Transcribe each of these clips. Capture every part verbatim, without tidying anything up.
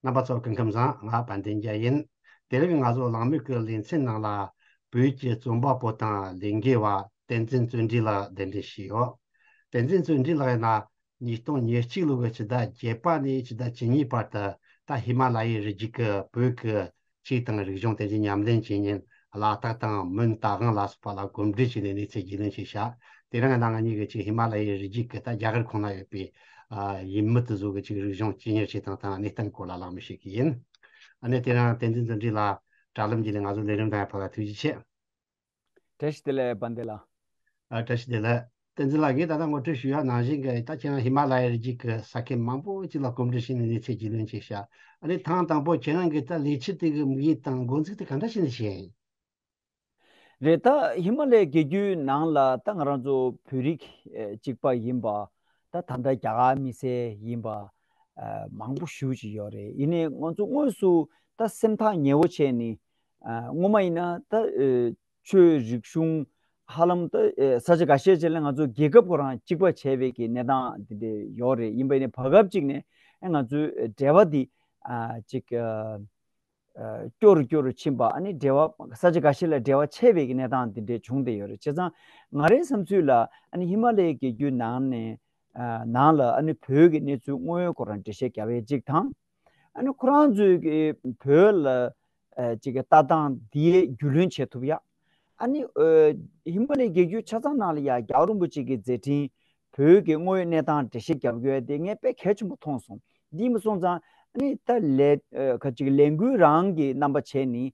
རྣམ་པ་ཚོ་སྐུ་ཁམས་བཟང་། ང་དཔལ་ལྡན་རྒྱལ་ཡིན། དེ་རིང་ང་ཚོ་གླེང་མོལ་གྱི་ལེ་ཚན་ནང་ལ་བོད་ཀྱི་རྩོམ་པ་པོ་དང་ལས་འགུལ་བ་བསྟན་འཛིན་བརྩོན་འགྲུས་ལགས་གདན་འདྲེན་ཞུས་ཡོད། བསྟན་འཛིན་བརྩོན་འགྲུས་ལགས་ཡིན་ན་ཉིས་སྟོང་ཉེར་གཅིག་ལོ་གི་ཕྱི་ཟླ་བརྒྱད་པ་ནས་ཕྱི་ཟླ་བཅུ་གཉིས་བར་དུ་ད་ཧི་མ་ལ་ཡའི་རི་རྒྱུད་ཀྱི་བོད་ཀྱི་ཆོས་དང་རིག་གཞུང་དེ་ཚོ་ཉམས་ལེན་བྱེད་མཁན་ལ་དྭགས་དང་མོན་རྟ་དབང་ལ་སོགས་པ་ལ་གོམ་བགྲོད་བྱས་ནས་གནས་ཚུལ་རྒྱུས་ལོན་བྱས་ཤག་དེ་རིང་ང་ང་གཉིས་ཀྱིས་ཅིག་ཧི་མ་ལ་ཡའི་རི་རྒྱུད་ཀྱི་ད་རྒྱ་གར་ཁོངས་ན་ཡོད་པའི་ཨ་ཡུལ་མི་དེ་ཚོ་གི་ཅིག་རིག་གཞུང་སྤྱི་གཉེར་བྱེད་སྟངས་དང་གནས་སྟངས་སྐོར་ལ་གླེང་མོལ་བྱེད་ཀྱི་ཡིན། ཨ་ནི་དེ་རིང་བསྟན་འཛིན་བརྩོན་འགྲུས་ལགས་དྲ་ལམ་བརྒྱུད་ནས་ང་ཚོ་ལས་རིམ་དང་ཕར་ལ་ཐུགས་རྗེ་ཆེ། བཀྲ་ཤིས་བདེ་ལེགས་དཔལ་ལྡན་ལགས། ཨ་བཀྲ་ཤིས་བདེ་ལེགས། བསྟན་འཛིན་ལགས། ངས་ད་ལྟ་ངོ་སྤྲོད་ཞུ་ཡ་ནང་བཞིན་གྱི་ད་ཁྱེད་རང་ཧི་མ་ལ་ཡའི་རི་རྒྱུད་ཀྱི་ས་ཁུལ་མང་པོ་ཅིག་ལ་གོམ་བགྲོད་བྱས་ནས་གནས་ཚུལ་རྒྱུས་ལོན་བྱས་ཤག་ཨ་ནི་ཐེངས་དང་པོ་ཁྱེད་རང་གི་ད་ལས་འཆར་དེ་གི་དམིགས་ཡུལ་དང་འགོ་འཛུགས་དེ་ག་འདྲ་བྱས་ནས་བྱས་ཡིན། རེད། ད་ཧི་མ་ལའི་རྒྱལ་རྒྱུད་ནང་ལ་ད་ང་རང་ཚོ་བོད་རིགས་ཨེ་གཅིག་པ་ཡིན་པ། ད་ད་ལྟ་རྒྱ་གར་མི་སེར་ཡིན་པ་ཨ་མང་པོ་ཞེ་པོ་ཅིག་ཡོད་རེད། ཡིན་ནའི་ང་ཚོ་དངོས་སུ་ད་སེམས་ཐག་ཉེ་བོ་བྱས་ནས་ཨ་སྔོན་མ་ཡིན་ན་ད་ཨེ་ཆོས་རིག་གཞུང་ཧ་ལམ་ད་ཨེ་ས་ཆ་འགའ་ཤས་ཅིག་ལ་ང་ཚོ་རྒྱལ་ཁབ་ཁོ་རང་གཅིག་པ་བྱས་པའི་གི་གནས་སྟངས་དེ་འདྲ་ཡོད་རེད། ཡིན་པ་ཡིན་ནའི་བར་སྐབས་ཅིག་ནས་ཨེ་ང་ཚོའི་འབྲེལ་བ་འདི་ཨ་ཅིག་ཨ། ཨ་སྐྱོ་རུ་སྐྱོ་རུ་ཕྱིན་པ། ཨ་ནི་འབྲེལ་བ་ས་ཆ་འགའ་ཤས་ལ་འབྲེལ་བ་ཆད་པའི་གི་གནས་སྟངས་འདི་འདྲས་བྱུང་བསྡད་ཡོད་རེད། བྱས་ཙང་ང་རའི་བསམ་ཚུལ་ལ་ཨ་ནི་ཧི་མ་ལ་ཡའི་རྒྱལ་རྒྱུད་ནང་ནས་ཨ་ནང་ལ་ཨ་ནི་བོད་ཀྱི་གནས་ཚུལ་དངོས་ཡོད་ཁོ་རང་འགྲེལ་བཤད་རྒྱབ་ཡས་གཅིག་དང་། ཨ་ནི་ཁོ་རང་ཚོའི་གི་བོད་ལ་ཨ་ཅིག་གི་ལྟ་སྟངས་འདི་རྒྱུས་ལོན་བྱེད་ཐུབ་ཡ། ཨ་ནི་ཨ་ཧི་མ་ལ་ཡའི་རྒྱལ་རྒྱུད་ཆ་ཚང་ནང་ལ་ཡ་རྒྱལ་བ་རིན་པོ་ཆེ་གི་མཛད་འཕྲིན། བོད་ཀྱི་དངོས་ཡོད་གནས་སྟངས་འགྲེལ་བཤད་རྒྱབ་དགོས་དེ་ངས་དཔེ་གལ་ཆེན་པོ་མཐོང་སོང་། འདི་མ་སོང་ཙང་ཨ་ནི་ད་ལས་ཨ་ཁ་ཅིག་ལས་འགུལ་རང་གི་རྣམ་པ་བྱས་ནི་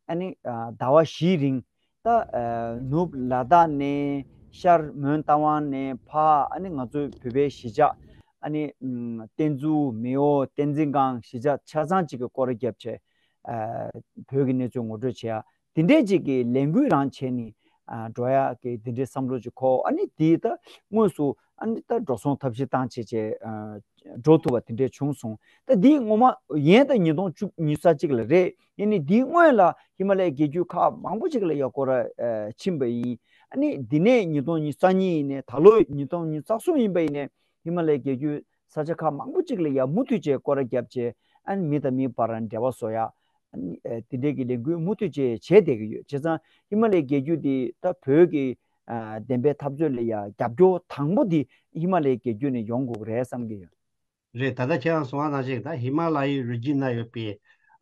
ཨ་ནི་ཨ་ཟླ་བ་བཞིའི་རིང་ད་ཨ་ནུབ་ལ་དྭགས་ནས་ཤར་མོན་རྟ་དབང་ནས་ཕར་ཨ་ནི་ང་ཚོའི་བོད་པའི་གཞིས་ཆགས་ཨ་ནི་ཨམ་བསྟན་འཛུགས་མེའོ་བསྟན་འཛིན་སྒང་གཞིས་ཆགས་ཆ་ཚང་གཅིག་གི་སྐོར་ར་བརྒྱབ་བྱས་ཨ་བོད་ཀྱི་གནས་ཚུལ་ངོ་སྤྲོད་བྱེད་ཡ། དེ་འདྲས་ཅིག་གི་ལས་འགུལ་རང་བྱས་ནས་ཨ་འགྲོ་ཡག་གི་དེ་འདྲའི་བསམ་བློ་ཅིག་འཁོར། ཨ་ནི་དེ་ད་དངོས་སུ་ཨ་ནི་ད་འགྲོ་སོང་ཐབས་ཤེས་བཏང་བྱས་བྱས་ཨ་འགྲོ་ཐུབ་པ་དེ་འདྲས་བྱུང་སོང་། ད་འདི་སྔོན་མ་ཡིན་ད་ཉིས་སྟོང་བཅུ་གཉིས་ཙམ་ཅིག་ལ་རེད། ཡིན་ནའི་འདིའི་སྔོན་ལ་ཧི་མ་ལ་ཡའི་རྒྱལ་རྒྱུད་ཁག་མང་པོ་ཅིག་ལ་ཡ་སྐོར་ར་ཨ་ཕྱིན་པ་ཡིན། ཨ་ནི་འདི་ནས་ཉིས་སྟོང་ཉི་ཤུ་རྩ་གཉིས་ཡིན་ནའི་ད་ལོ་ཉིས་སྟོང་ཉི་ཤུ་རྩ་གསུམ་ཡིན་པ་ཡིན་ནའི་ཧི་མ་ལ་ཡའི་རྒྱལ་རྒྱུད་ས་ཆ་ཁག་མང་པོ་ཅིག་ལ་ཡ་མུ་མཐུད་བྱས་སྐོར་ར་བརྒྱབ་བྱས། ཨ་ནི་མི་དང་མི་བར་འབྲེལ་བ་བཟོ་ཡ། ཨ་ནི་ཨ་དེ་འདྲའི་གི་ལས་འགུལ་མུ་མཐུད་བྱས་བྱས་བསྡད་ཀྱི་ཡོད། བྱས་ཙང་ཧི་མ་ལ་ཡའི་རྒྱལ་རྒྱུད་འདི་ད་བོད་ཀྱི་ཨ་བདེན་པའི་འཐབ་རྩོད་ལ་ཡ་རྒྱབ་སྐྱོར་དང་པོ་འདི་ཧི་མ་ལ་ཡའི་རྒྱལ་རྒྱུད་ནས་ཡོང་དགོས་ཀྱི་རེད་བསམ་གྱི་ཡོད། རེད། ད་ལྟ་ཁྱེད་རང་གསུངས་པ་ནང་བཞིན་ད་ཧི་མ་ལ་ཡའི་རི་རྒྱུད་ན་ཡོད་པའི་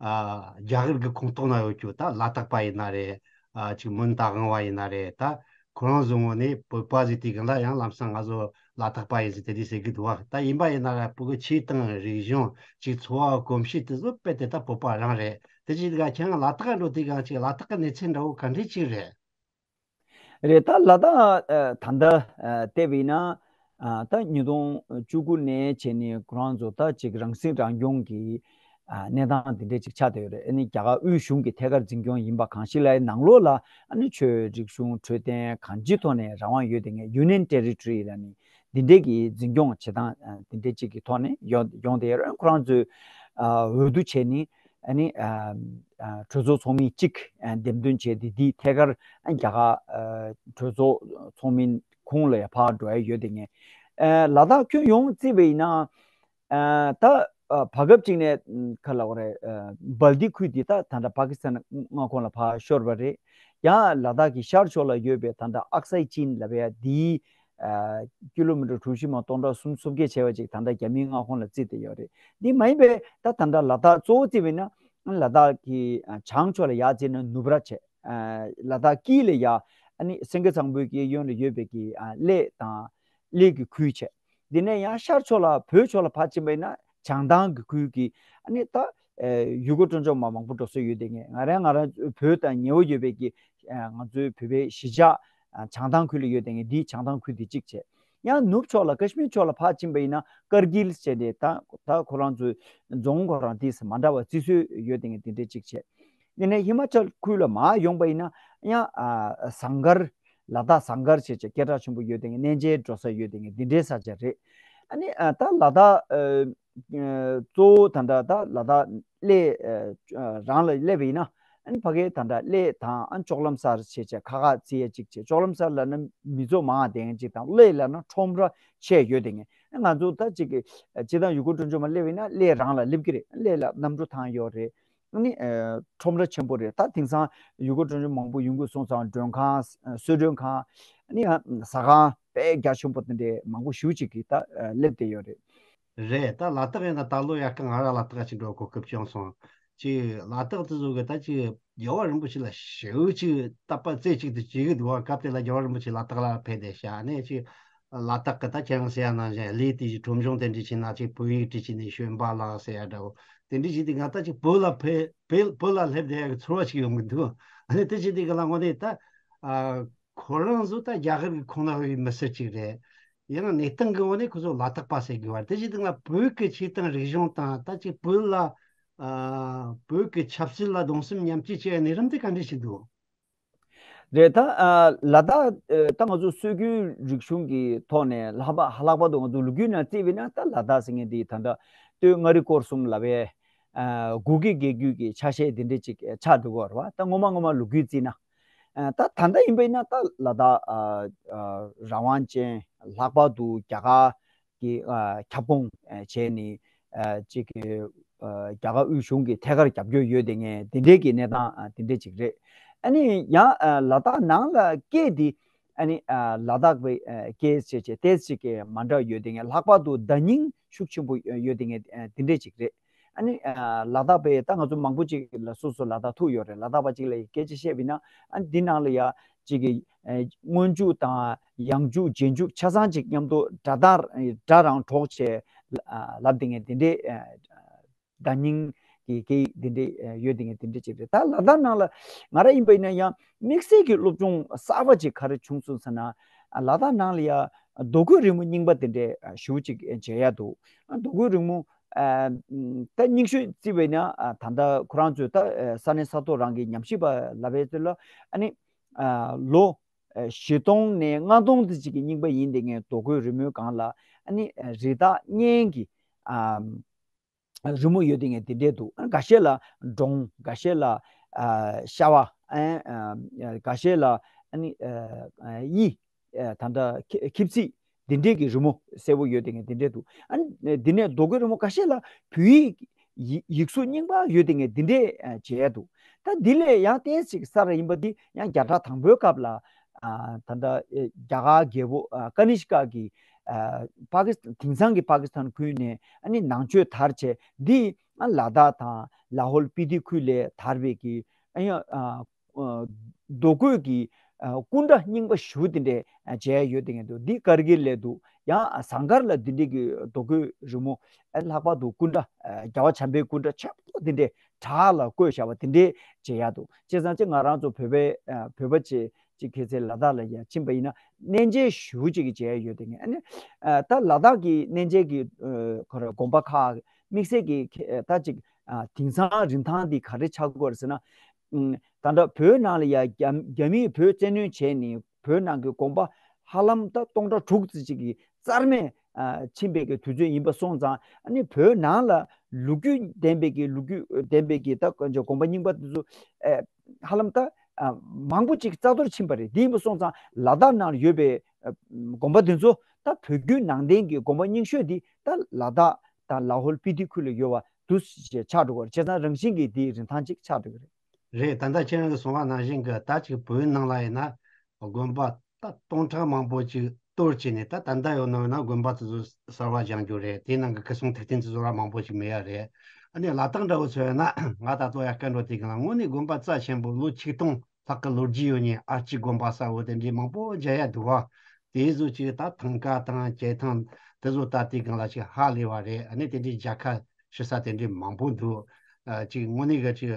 ཨ་རྒྱ་གར་གྱི་ཁོངས་གཏོགས་ན་ཡོད་རྒྱུ་ད་ལ་དྭགས་པ་ཡིན་ན་རེད། ཨ་ཅིག་མོན་རྟ་དབང་བ་ཡིན་ན་རེད། ད་ཁོ་རང་ཚོའི་ངོས་ནས་བོད་པ་ཟེར་དུས་གང་ལ་ཡང་ལམ་སང་ང་ཚོ་ལ་དྭགས་པ་ཡིན་ཟེར་དེ་འདྲ་ཟེར་གི་འདུག་བ། ད་ཡིན་པ་ཡིན་ན་ར་བོད་ཀྱི་ཆོས་དང་རིག་གཞུང་ཅིག་འཚོ་བ་གོམས་གཤིས་དེ་ཚོ་དཔེ་དེ་ད་བོད་པ་རང་རེད། དེ་ཅིག་ག་ཁྱེད་རང་ལ་དྭགས་འགྲོ་དུས་གང་ཅིག་ལ་དྭགས་ཀྱི་གནས་ཚུལ་འདྲ་བོ་ག་འདྲ་ཅིག་རེད། རེད། ད་ལ་དྭགས་ཨ་ད་ལྟ་ཨ་བལྟས་པ་ཡིན་ན་ཨ་ད་ཉིས་སྟོང་བཅུ་དགུ་ནས་བྱས་ནས་ཁོ་རང་ཚོ་ད་ཅིག་རང་སྲིད་རང་སྐྱོང་གི་ཨ་གནས་སྟངས་དེ་འདྲ་ཅིག་ཆགས་བསྡད་ཡོད་རེད། ཨ་ནི་རྒྱ་གར་དབུས་གཞུང་གི་ཐད་ཀར་འཛིན་སྐྱོང་ཡིན་པ་གང་ཞིག་ལ་ནང་ལོགས་ལ་ཨ་ནི་ཆོས་རིག་གཞུང་འཕྲོད་བསྟེན་གང་ཅིའི་ཐོག་ནས་རང་དབང་ཡོད་དེ་ངས་Union Territory ལ་ནི་འདི་འདྲས་ཀྱི་འཛིན་སྐྱོང་བྱེད་སྟངས་ཨ་འདི་འདྲས་ཅིག་གི་ཐོག་ནས་ཡོང་ཡོང་བསྡད་ཡོད་རེད། ཁོ་རང་ཚོའི་ཨ་འོས་བསྡུ་བྱས་ནི་ཨ་ནི་ཨ་ཨ་གྲོས་ཚོགས་ཚོགས་མི་གཅིག་ཨ་འདེམས་ཐོན་བྱས་ཏེ་འདིའི་ཐད་ཀར་ཨ་རྒྱ་གར་ཨ་གྲོས་ཚོགས་ཚོགས་མི་ཁོངས་ལ་ཡ་ཕར་འགྲོ་ཡ་ཡོད་དེ་ངས་ཨ་ལ་དྭགས་ཁྱོན་ཡོངས་བརྩིས་པ་ཡིན་ན་ཨ་ད་ཨ་བར་སྐབས་གཅིག་ནས་ཨ་ག་ལབ་དགོས་རེད། ཨ་སྦལ་ཏི་ཁུལ་འདི་ད་ད་ལྟ་པ་ཀི་སི་ཐན་མངའ་ཁོངས་ལ་ཕར་ཤོར་བ་རེད། ཡང་ལ་དྭགས་ཀྱི་ཤར་ཕྱོགས་ལ་ཡོད་པའི་ད་ལྟ་ཨག་སའི་ཅིན་ལབ་ཡ་འདིའི་ཨ་ཀི་ལོ་མི་ཊར་གྲུ་བཞི་མ་སྟོང་ཕྲག་སུམ་ཅུ་སོ་བརྒྱད་བྱས་པ་ཅིག་ད་ལྟ་རྒྱ་མིའི་མངའ་ཁོངས་ལ་བརྩིས་ཏེ་ཡོད་རེད། འདི་མ་ཡིན་པའི་ད་ད་ལྟ་ལ་དྭགས་གཙོ་བོ་བརྩིས་པ་ཡིན་ན་ལ་དྭགས་ཀྱི་ཨ་བྱང་ཕྱོགས་ལ་ཡར་བརྩིས་ན་ནུབ་ར་བྱས། ཨ་ལ་དྭགས་དཀྱིལ་ལ་ཡ་ཨ་ནི་སེང་གེ་གཙང་པོའི་གཡས་གཡོན་ལ་ཡོད་པའི་གི་ཨ་གླེ་དང་གླེ་གི་ཁུལ་བྱས། འདི་ནས་ཡང་ཤར་ཕྱོགས་ལ་བོད་ཕྱོགས་ལ་ཕར་ཕྱིན་པ་ཡིན་ན་བྱང་ཐང་གི་ཁུལ་གྱི་ཨ་ནི་ད་ཨེ་ཡུལ་སྐོར་སྤྲོ་འཆམ་པ་མང་པོ་འགྲོ་ས་ཡོད་དེ་ངས་ང་རང་ང་རང་བོད་དང་ཉེ་བོ་ཡོད་པའི་གི་ཨེ་ང་ཚོའི་བོད་པའི་གཞིས་ཆགས་ཨ་བྱང་ཐང་ཁུལ་ལ་ཡོད་དེ་ངས་འདིའི་བྱང་ཐང་ཁུལ་འདི་གཅིག་བྱས། ཡང་ནུབ་ཕྱོགས་ལ་ཀ་ཤི་མིར་ཕྱོགས་ལ་ཕར་ཕྱིན་པ་ཡིན་ན་ཀར་གིལ་བྱས་ཏེ་ད་ད་ཁོ་རང་ཚོའི་རྫོང་ཁོ་རང་དེ་མ་འདྲ་བ་བརྩི་སྲོལ་ཡོད་དེ་ངས་འདི་འདྲའི་གཅིག་བྱས། དེ་ནས་ཧི་མ་ཅལ་ཁུལ་ལ་མར་ཡོང་པ་ཡིན་ན་ཡང་ཨ་ཟངས་དཀར། ལ་དྭགས་ཟངས་དཀར་བྱས་བྱས་སྐད་གྲགས་ཆེན་པོ་ཡོད་དེ་ངས་གནས་མཇལ་འགྲོ་ས་ཡོད་དེ་ངས་འདི་འདྲའི་ས་ཆ་རེད། ཨ་ནི་ཨ་ད་ལ་དྭགས་ཨ་ཨ་གཙོ་བོ་ད་ལྟ་ད་ལ་དྭགས་གླེ་ཨ་རང་ལ་སླེབས་པ་ཡིན་ན་ཨ་ནི་ཕ་གའི་ད་ལྟ་གླེ་དང་ཨ་ཅོག་ལམ་སར་བྱས་བྱས་ཁ་ཁ་བརྩི་ཡ་གཅིག་བྱས། ཅོག་ལམ་སར་ལབ་ན་མི་ཚོ་མང་བ་དེ་ངས་གཅིག་དང་གླེ་ལབ་ན་ཁྲོམ་ར་ཆེ་ཡོད་དེ་ངས་ ང་ཚོ་ད་ཅིག་གི་སྤྱིར་བཏང་ཡུལ་སྐོར་སྤྲོ་འཆམ་མ་སླེབས་ཡིན་ན་གླེ་རང་ལ་སླེབས་ཀྱི་རེད། གླེ་ལ་གནམ་གྲུ་ཐང་ཡོད་རེད། ཨ་ནི་ཁྲོམ་ར་ཆེན་པོ་རེད། ད་དེང་སང་ཡུལ་སྐོར་སྤྲོ་འཆམ་མང་པོ་ཡོང་གི་སོང་ཙང་མགྲོན་ཁང་གསོལ་མགྲོན་ཁང་ཨ་ནི་ཟ་ཁང་དཔེ་རྒྱ་ཆེན་པོ་དེ་འདྲའི་མང་པོ་ཞེ་ཅིག་གིས་ད་སླེབས་བསྡད་ཡོད་རེད། རེད། ད་ལ་དྭགས་ཡིན་ན་ད་ལོ་ཡག་གི་ང་རང་ལ་དྭགས་ཕྱིན་འགྲོ་གོ་སྐབས་བྱུང་སོང་། ཅིག་ལ་དྭགས་དེ་ཚོ་གི་ད་ཅིག་རྒྱལ་བ་རིན་པོ་ཆེ་ལ་ཞེ་ཅིག་བཏབ་པ་རྩེ་གཅིག་ཏུ་བྱེད་ཀྱི་འདུག་བ། སྐབས་དེ་ལ་རྒྱལ་བ་རིན་པོ་ཆེ་ལ་དྭགས་ལ་ཕེབས་བསྡད་ཤག་ནས་ཅིག་ལ་དྭགས་ཀྱི་ད་ཁྱེད་རང་ཟེར་ཡ་ནང་བཞིན་གླེ་དེ་ཞིག་ཁྲོམ་གཞུང་དེ་འདྲ་བྱས་ན་ཅིག་བོད་ཡིག་བྲིས་བྱས་ནས་བྱོན་པ་ལ་ཟེར་ཡ་འདྲ་བོ་དེ་འདྲ་བྱས་དུས་ང་ད་ཅིག་བོད་ལ་ཕེབས་ཕེབས་བོད་ལ་སླེབས་བསྡད་ཡ་གི་ཚོར་བ་ཞིག་ཡོང་གི་འདུག་ཨ་ནི་དེ་བྱས་དུས་ག་ལ་དངོས་གནས་ད་ཨ་ཁོ་རང་ཚོ་ད་རྒྱ་གར་གྱི་ཁོངས་ན་ཡོད་པའི་མི་སེར་ཅིག་རེད། ཡང་གནས་སྟངས་ཀྱི་འོག་ནས་ཁོ་ཚོ་ལ་དྭགས་པ་ཟེར་དགོས་པ་རེད། དེ་བྱས་དུས་ང་བོད་ཀྱི་ཆོས་དང་རིག་གཞུང་དང་ད་ཅིག་བོད་ལ་ཨ་བོད་ཀྱི་ཆབ་སྲིད་ལ་གདུང་སེམས་མཉམ་སྐྱེད་བྱེད་ཡ་གནས་རིམ་དེ་ག་འདྲ་ཞིག་འདུག་རེད། ད་ཨ་ལ་དྭགས་ཨ་ད་ང་ཚོ་སྲོལ་རྒྱུན་རིག་གཞུང་གི་ཐོག་ནས་ལྷག་པ་ལྷག་པར་དུ་ང་ཚོ་ལོ་རྒྱུས་ནང་བརྩིས་པ་ཡིན་ན་ད་ལ་དྭགས་ཟེར་མཁན་འདི་ད་ལྟ་སྟོད་མངའ་རིས་སྐོར་གསུམ་ལབ་པའི་ཨ་གུ་གེ་རྒྱལ་རྒྱུད་ཀྱི་ཆ་ཤས་འདི་འདྲ་ཅིག་ཆགས་འགྲོ་གི་ཡོད་རེད་བ། ད་ངོ་མ་ངོ་མ་ལོ་རྒྱུས་བརྩིས་ན། ཨ་ད་ད་ལྟ་ཡིན་པ་ཡིན་ན་ད་ལ་དྭགས་ཨ་ཨ་རང་དབང་ཅན། ལྷག་པར་དུ་རྒྱ་གར་གྱི་ཨ་ཁྱབ་ཁོངས་ཨ་བྱས་ནས་ཨ་ཅིག་གི་ཨ་རྒྱ་གར་དབུས་གཞུང་གི་ཐད་ཀར་རྒྱབ་སྐྱོར་ཡོད་བསྡད་མཁན་དེ་འདྲའི་གི་གནས་སྟངས་ཨ་དེ་འདྲའི་ཅིག་རེད། ཨ་ནི་ཡང་ཨ་ལ་དྭགས་ནང་ལ་སྐད་དེ་ཨ་ནི་ཨ་ལ་དྭགས་པའི་ཨ་སྐད་བྱས་བྱས་ཏོག་ཙམ་ཅིག་གི་མ་འདྲ་ཡོད་བསྡད་མཁན། ལྷག་པར་དུ་བརྡ་རྙིང་ཤུགས་ཆེན་པོ་ཡོད་བསྡད་མཁན་ཨ་དེ་འདྲའི་ཅིག་རེད། ཨ་ནི་ཨ་ལ་དྭགས་པའི་ད་ང་ཚོ་མང་པོ་ཅིག་ལ་སོ་སོ་ལ་དྭགས་ཐུག་ཡོད་རེད། ལ་དྭགས་པ་ཅིག་ལ་སྐད་ཆ་བཤད་པ་ཡིན་ན་ཨ་ནི་འདི་ནང་ལ་ཡ་ཅིག་གི་ཨ་སྔོན་འཇུག་དང་ཡང་འཇུག་རྗེས་འཇུག་ཆ་ཚང་ཅིག་མཉམ་དུ་སྒྲ་དང་སྒྲ་རང་གྲོགས་བྱས་ཨ་ལབ་བསྡད་མཁན་དེ་འདྲའི་ཨ་བརྡ་རྙིང་གི་སྐད་ཡིག་དེ་འདྲའི་ཨ་ཡོད་བསྡད་མཁན་དེ་འདྲ་ཅིག་རེད། ད་ལ་དྭགས་ནང་ལ་ང་རང་ཡིན་པ་ཡིན་ན་ཡང་དམིགས་བསལ་གྱི་སློབ་སྦྱོང་གསར་པ་ཅིག་ག་རེ་བྱུང་སོང་ཟེར་ན། ཨ་ལ་དྭགས་ནང་ལ་ཡ་རྡོ་བརྐོས་རི་མོ་རྙིང་པ་དེ་འདྲའི་ཨ་ཞེ་ཅིག་མཇལ་ཡ་འདུག་ཨ་རྡོ་བརྐོས་རི་མོ་ཨ་ད་རྙིང་ཤོས་བརྩིས་པ་ཡིན་ན་ཨ་ད་ལྟ་ཁོ་རང་ཚོས་ད་ཨ་ས་གནས་ས་ཐོག་རང་གི་ཉམས་ཞིབ་པ་ལབ་པའི་ཚོད་ལ་ཨ་ནི་ཨ་ལོ་ཨ་བཞི་སྟོང་ནས་ལྔ་སྟོང་དེ་ཅིག་གི་རྙིང་པ་ཡིན་བསྡད་མཁན་རྡོ་བརྐོས་རི་མོའི་སྒང་ལ་ཨ་ནི་ཨ་རི་དྭགས་གཉན་གྱི་ཨ་རི་མོ་ཡོད་བསྡད་མཁན་དེ་འདྲས་འདུག་ཨ་འགའ་ཤས་ལ་འབྲོང་། འགའ་ཤས་ལ་ཨ་ཤ་བ། ཨ་ཨ་འགའ་ཤས་ལ་ཨ་ནི་ཨ་ཨ་གཡི། ཨ་ད་ལྟ་ཁེ་ཁེབས་ཚིག་འདི་འདྲས་ཀྱི་རི་མོ་གསལ་པོ་ཡོད་བསྡད་མཁན་དེ་འདྲས་འདུག་ཨ་ནི་འདི་ནས་རྡོ་བརྐོས་རི་མོ་འགའ་ཤས་ལ་བོད་ཡིག་ཡིག་ཡིག་གཟུགས་རྙིང་པ་ཡོད་བསྡད་མཁན་འདི་འདྲས་ཨ་མཇལ་འདུག་ད་འདི་ལས་ཡང་ཏོག་ཙམ་གསར་ཡིན་པ་འདི་ཡང་རྒྱ་གར་དང་པོའི་སྐབས་ལ་ཨ་ད་ལྟ་ཨེ་རྒྱ་གར་རྒྱལ་པོ་ཨ་ཀ་ནི་ཤི་ཀ་གི་ཨ་པ་ཀི་སི་དེང་སང་གི་པ་ཀི་སི་ཐན་ཁུལ་ནས་ཨ་ནི་ནང་ཆོས་དར་བྱས་འདི་ཨ་ལ་དྭགས་དང་ལ་ཧོལ་སྤི་ཏི་ཁུལ་ལས་དར་བའི་གི་ཨ་ཡང་ཨ་ཨ་རྡོ་བརྐོས་ཀྱི་ཨ་སྐུ་འདྲ་རྙིང་པ་ཞེ་པོ་དེ་འདྲས་ཨ་མཇལ་ཡ་ཡོད་བསྡད་མཁན་འདུག་འདི་ཀར་གིལ་ལ་འདུག་ཡང་ཨ་ཟངས་དཀར་ལ་འདི་འདྲས་ཀྱི་རྡོ་བརྐོས་རི་མོ་ཨ་ལྷག་པར་དུ་སྐུ་འདྲ་ཨ་རྒྱལ་བ་བྱམས་པའི་སྐུ་འདྲ་ཆེན་པོ་དེ་འདྲས་བྲག་ལ་བརྐོས་བཞག་པ་དེ་འདྲས་མཇལ་ཡ་འདུག་བྱས་ཙང་ཅིག་ང་རང་ཚོ་བོད་པའི་ཨ་བོད་པ་ཅིག་ཅིག་ཁྱེད་ཚོས་ལ་དྭགས་ལ་ཡ་ཕྱིན་པ་ཡིན་ན་གནས་མཇལ་ཞེ་པོ་ཅིག་གི་མཇལ་ཡ་ཡོད་བསྡད་མཁན། ཨ་ནི་ཨ་ད་ལ་དྭགས་ཀྱི་གནས་མཇལ་གྱི་ཨ་ཁོ་ར་དགོན་པ་ཁག་དམིགས་བསལ་གྱི་ཁེ་ད་ཅིག་ཨ་དེང་སང་རིན་ཐང་འདི་ག་རེ་ཆགས་ཀྱི་ཡོད་རེད་ཟེར་ན། ཨ་ད་ལྟ་བོད་ནང་ལ་ཡ་རྒྱ་རྒྱ་མིས་བོད་བཙན་གནོན་བྱས་ནས་བོད་ནང་གི་དགོན་པ་ཧ་ལམ་ད་སྟོང་ཕྲག་དྲུག་ཙམ་ཅིག་གི་རྩ་མེད་ཨ་ཕྱིན་པའི་གི་དུས་ཚོད་ཡིན་པ་སོང་ཙང་ཨ་ནི་བོད་ནང་ལ་ལོ་རྒྱུས་ལྡན་པའི་གི་ལོ་རྒྱུས་ལྡན་པའི་གི་ད་དགོན་པ་རྙིང་པ་དེ་ཚོ་ཨ་ཧ་ལམ་ད་ཨ་མང་པོ་ཅིག་རྩ་གཏོར་ཕྱིན་པ་རེད། དེ་ཡིན་པ་སོང་ཙང་ལ་དྭགས་ནང་ལ་ཡོད་པའི་ཨ་དགོན་པ་དེ་ཚོ་ད་བོད་བརྒྱུད་ནང་བསྟན་གྱི་དགོན་པ་རྙིང་ཤོས་དེ་ད་ལ་དྭགས་དང་ལ་ཧོལ་སྤི་ཏི་ཁུལ་ལ་ཡོད་པ་འདུག་ཅེས་ཆགས་འགྲོ་གི་རེད། བྱས་ཙང་རང་བཞིན་གྱིས་དེའི་རིན་ཐང་ཅིག་ཆགས་འགྲོ་གི་རེད། རེད། ད་ལྟ་ཁྱེད་རང་གིས་གསུངས་པ་ནང་བཞིན་གྱི་ད་ཅིག་བོད་ནང་ལ་ཡིན་ན་དགོན་པ་ད་སྟོང་ཕྲག་མང་པོ་ཅིག་གཏོར་བྱས་ནས་ད་ད་ལྟ་ཡོད་ན་ཡོད་ན་དགོན་པ་དེ་ཚོ་གསར་བ་བཞེངས་རྒྱུ་རེད། དེའི་ནང་གི་ཁ་སང་ཐུགས་རྟེན་དེ་ཚོ་ར་མང་པོ་ཞིག་མེད་ཡ་རེད། ཨ་ནི་ལ་དྭགས་འདྲ་བོ་ཚོ་ཡིན་ན་ང་ད་ལྟ་ཡ་སྐད་འགྲོ་དེ་གང་ལ་དངོས་གནས་དགོན་པ་རྩ་ཆེན་པོ་ལོ་ཆིག་སྟོང་ལྷག་གི་ལོ་རྒྱུས་ཡོད་མཁན་ཨ་ལྕེ་དགོན་པ་གསར་བོ་དེ་འདྲའི་མང་པོ་མཇལ་ཡ་འདུག་བ། དེ་ཚོ་ཅིག་ད་ཐང་ཀ་དང་བྱེ་ཐང་དེ་ཚོ་ད་དེ་གང་ལ་ཅིག་ཧ་ལས་པ་རེད། ཨ་ནི་དེ་འདྲའི་མཇལ་ཁ་ཞུ་ས་དེ་འདྲའི་མང་པོ་འདུག་ཨ་ཅིག་དངོས་གནས་གི་ཅིག་